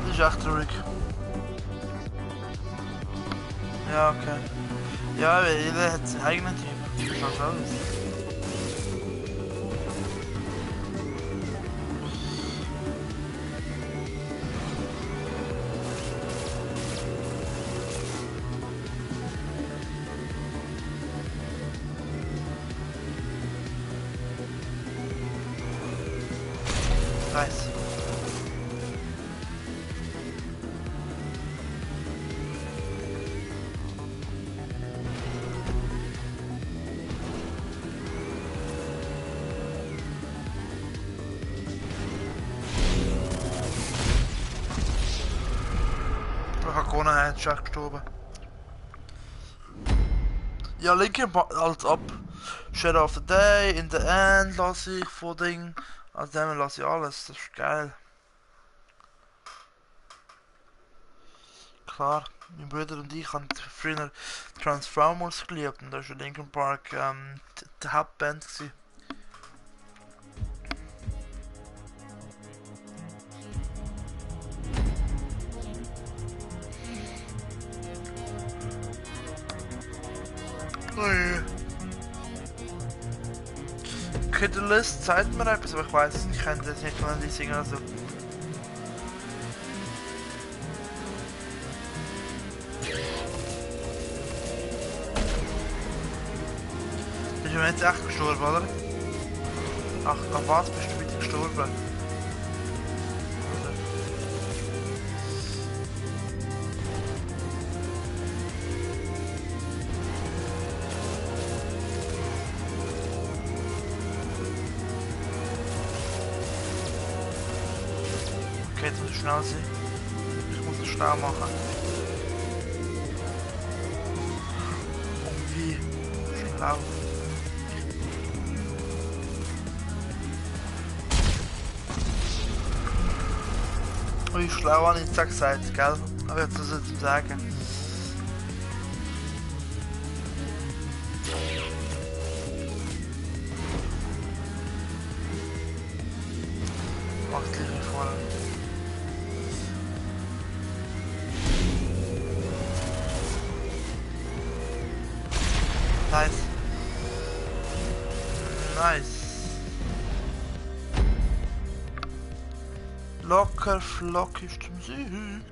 Das ist echt traurig. Ja, okay. Ja, weil jeder hat seinen eigenen Typ. Das ist was alles. Nice. Ich habe gewonnen, er ist echt gestorben. Ja, Linkin Park, als ab. Shadow of the Day, In the End lasse ich von Ding. Also dem lasse ich alles, das ist geil. Klar, mein Bruder und ich haben früher Transformers geliebt und da war Linkin Park die Hauptband gewesen. Ui. Catalyst zeigt mir etwas, aber ich weiß es nicht, ich könnte das nicht von die singen also. Bist du jetzt echt gestorben, oder? Ach, an was bist du bitte gestorben? Okay, jetzt muss ich schnell sein. Ich muss es schnell machen. Und wie? Schlau. Ui, schlau habe ich jetzt gesagt, gell? Aber jetzt muss ich zu sagen. Macht gleich wie vorher. Nice. Nice. Locker flockig zum Sieg.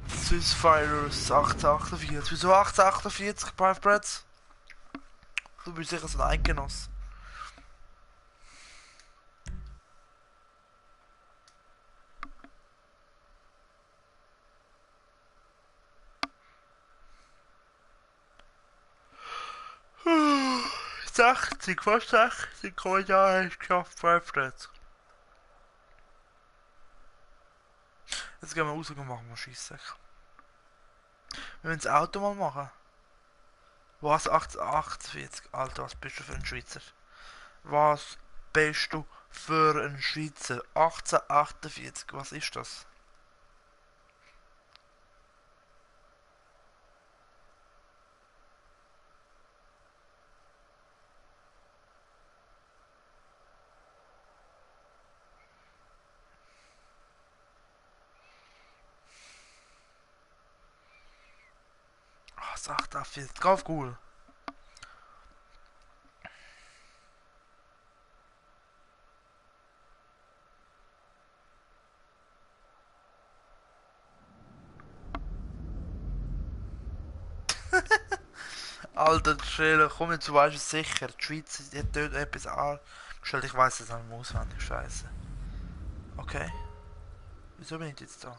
Swiss Fighters 1848. Wieso 1848, Five Breads? Du bist sicher so ein Eingenoss. Fast 60 Kommentare hast du geschafft, Five Breads. Jetzt gehen wir raus und machen wir Scheisssack. Wir müssen das Auto mal machen. Was? 1848? Alter, was bist du für ein Schweizer? Was bist du für ein Schweizer? 1848, was ist das? Ah, 1848, geh auf Google. Alter, Schäler, komm jetzt, du weißt es sicher. Die Schweiz hat dort etwas angestellt. Ich weiss es nicht mehr auswendig, scheiße. Okay. Wieso bin ich jetzt da?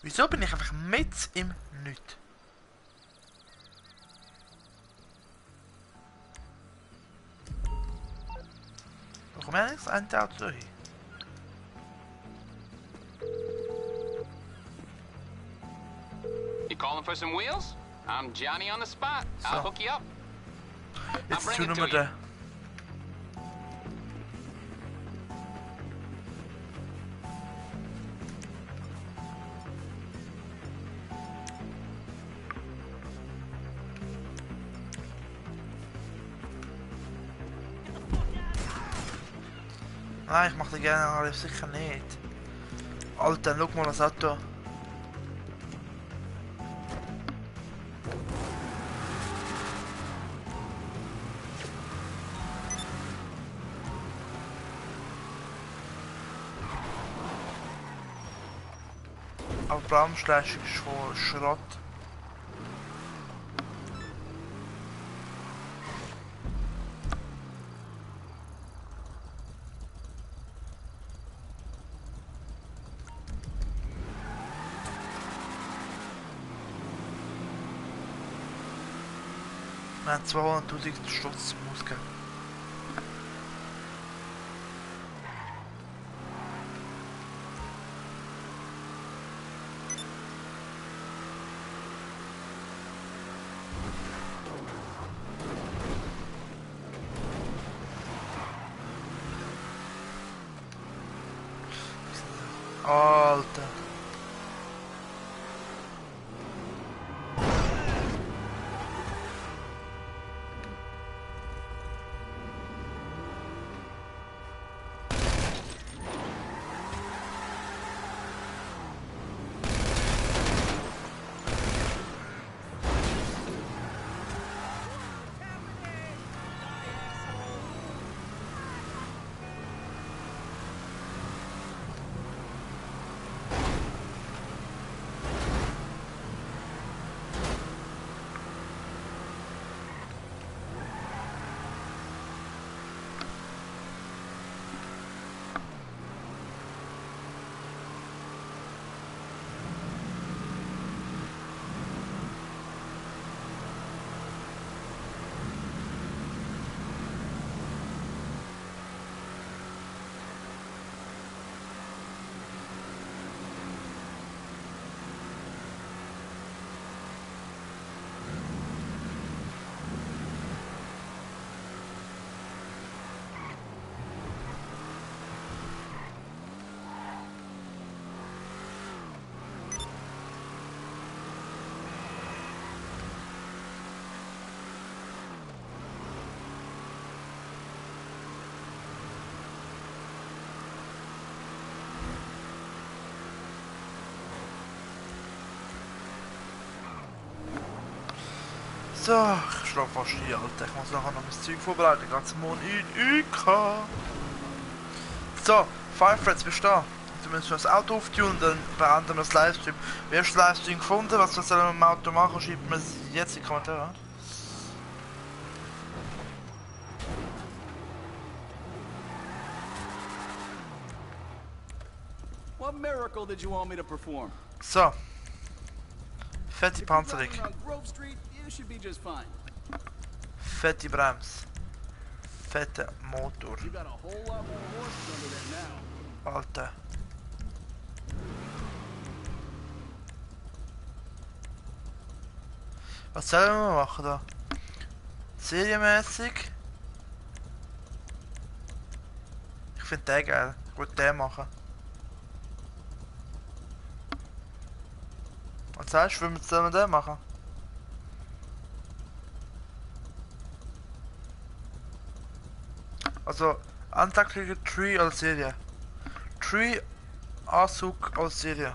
Wieso bin ich einfach mit im Nichts? Warum habe ich das eine Auto da hin? You calling for some wheels? I'm Johnny on the spot. I'll hook you up. Jetzt bring tun it wir to you. den. Nein, ich mach den gerne, aber sicher nicht. Alter, schau mal das Auto. Aber Bremsleistung ist schon Schrott. Wir haben 200.000 Stutz zum Ausgeben. Alter. So, ich schlafe fast ein, Alter. Ich muss nachher noch mein Zeug vorbereiten. Ganz morgen in UK. So, Firefreds, bist du da? Du musst das Auto auftunen und dann beenden wir das Livestream. Wie hast du das Livestream gefunden? Was sollen wir mit dem Auto machen? Schreibt mir es jetzt in die Kommentare. What miracle did you want me to perform? So. Fette If you're Panzerung. driving around Grove Street, you should be just fine. Fette Brems. Fette Motor. You got a whole lot more horses under there now. Alter. Was sollen wir machen da? Serienmäßig? Ich finde den geil. Ich würde den machen. Was sagst du, sollen wir den machen? Also, Antaktige Tree oder Serie? Tree, Anzug oder Serie?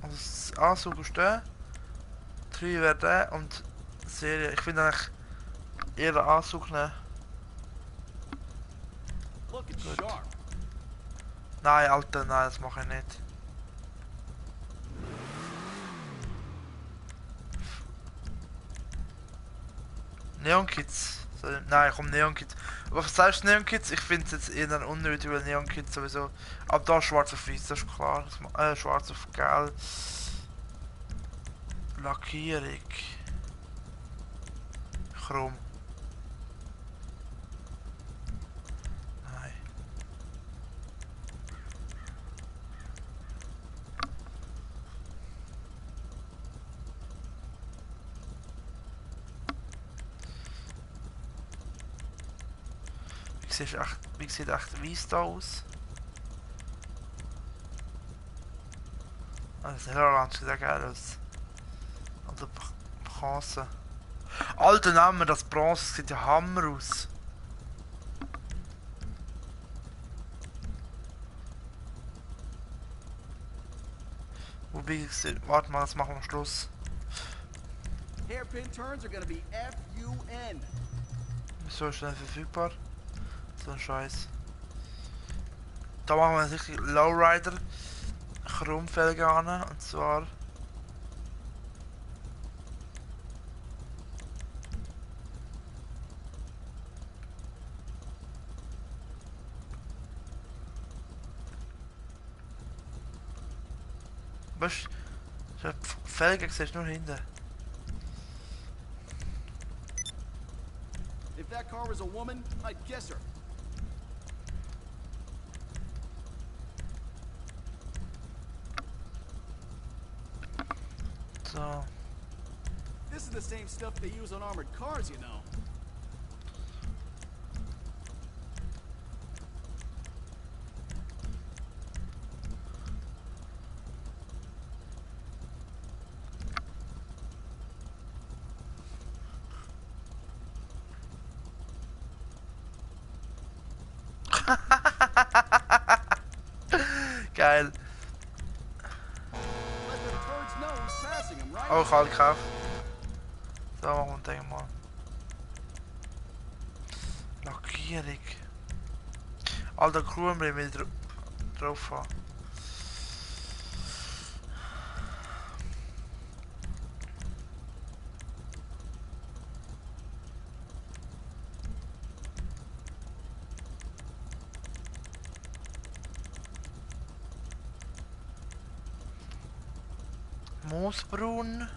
Also, das Anzug ist der. Tree wäre der und Serie. Ich finde eigentlich eher den Anzug nehmen. Looking Good. sharp. Nein, Alter, nein, das mache ich nicht. Neon Kids. Nein, komm, Neon Kids. Aber was sagst du Neon Kids? Ich finde es jetzt eher unnötig, weil Neon Kids sowieso. Aber da schwarz auf weiß, das ist klar. Schwarz auf gelb. Lackierung. Chrom. Nein. Wie sieht echt weiss da aus? Ah, das Hellorange sieht auch geil aus. Oder Bronze. Alter Name, das Bronze sieht ja Hammer aus. Wobei, warte mal, das machen wir am Schluss. Hairpin turns are gonna be FUN. Wieso ist das nicht verfügbar? So ein Scheiß. Da machen wir sicher Lowrider Chromfelgen an, und zwar was? Felgen siehst du nur hinten. If that car was a woman, I'd guess her. So. This is the same stuff they use on armored cars, you know. Geil. Let the birds know who's passing them, right? Oh, ich habe gekauft. So, machen wir den mal. Lackierung. Alter, Kronbrillen will ich drauf haben. Moosbraun.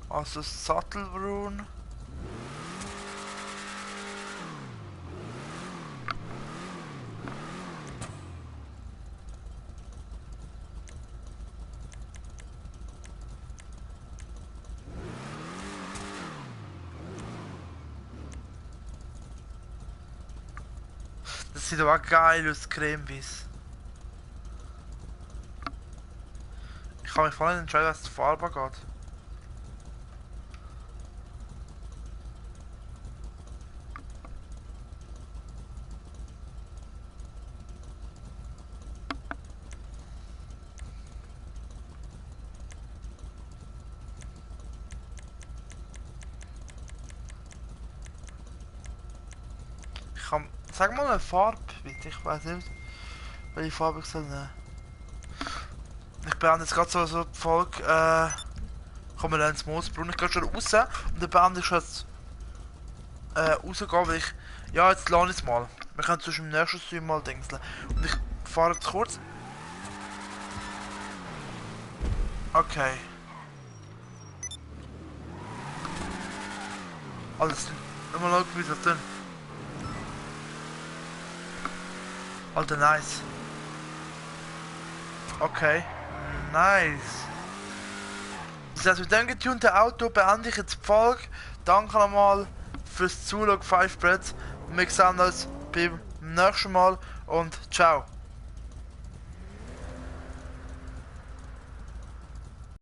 Also Sattelbraun. Das sieht aber geil aus, cremeweiß. Ich kann mich voll nicht entscheiden, was die Farbe geht. kann... Sag mal eine Farbe, bitte. Ich weiß nicht, welche Farbe ich soll nehmen. Ich beende jetzt gerade so die Folge, komm, wir lernen ins Moosbrunn. Ich gehe schon raus und dann beende ich schon jetzt rausgehen, weil ich... Ja, jetzt lade ich es mal. Wir können zwischen dem nächsten Stream mal dingseln. Und ich fahre jetzt kurz. Okay. Alles drin. Mal schauen, wie das drin. Alter, nice. Okay. Nice. Das heißt, mit dem getunten Auto beende ich jetzt die Folge. Danke nochmal fürs Zuschauen, 5 Breads. Und wir sehen uns beim nächsten Mal und ciao.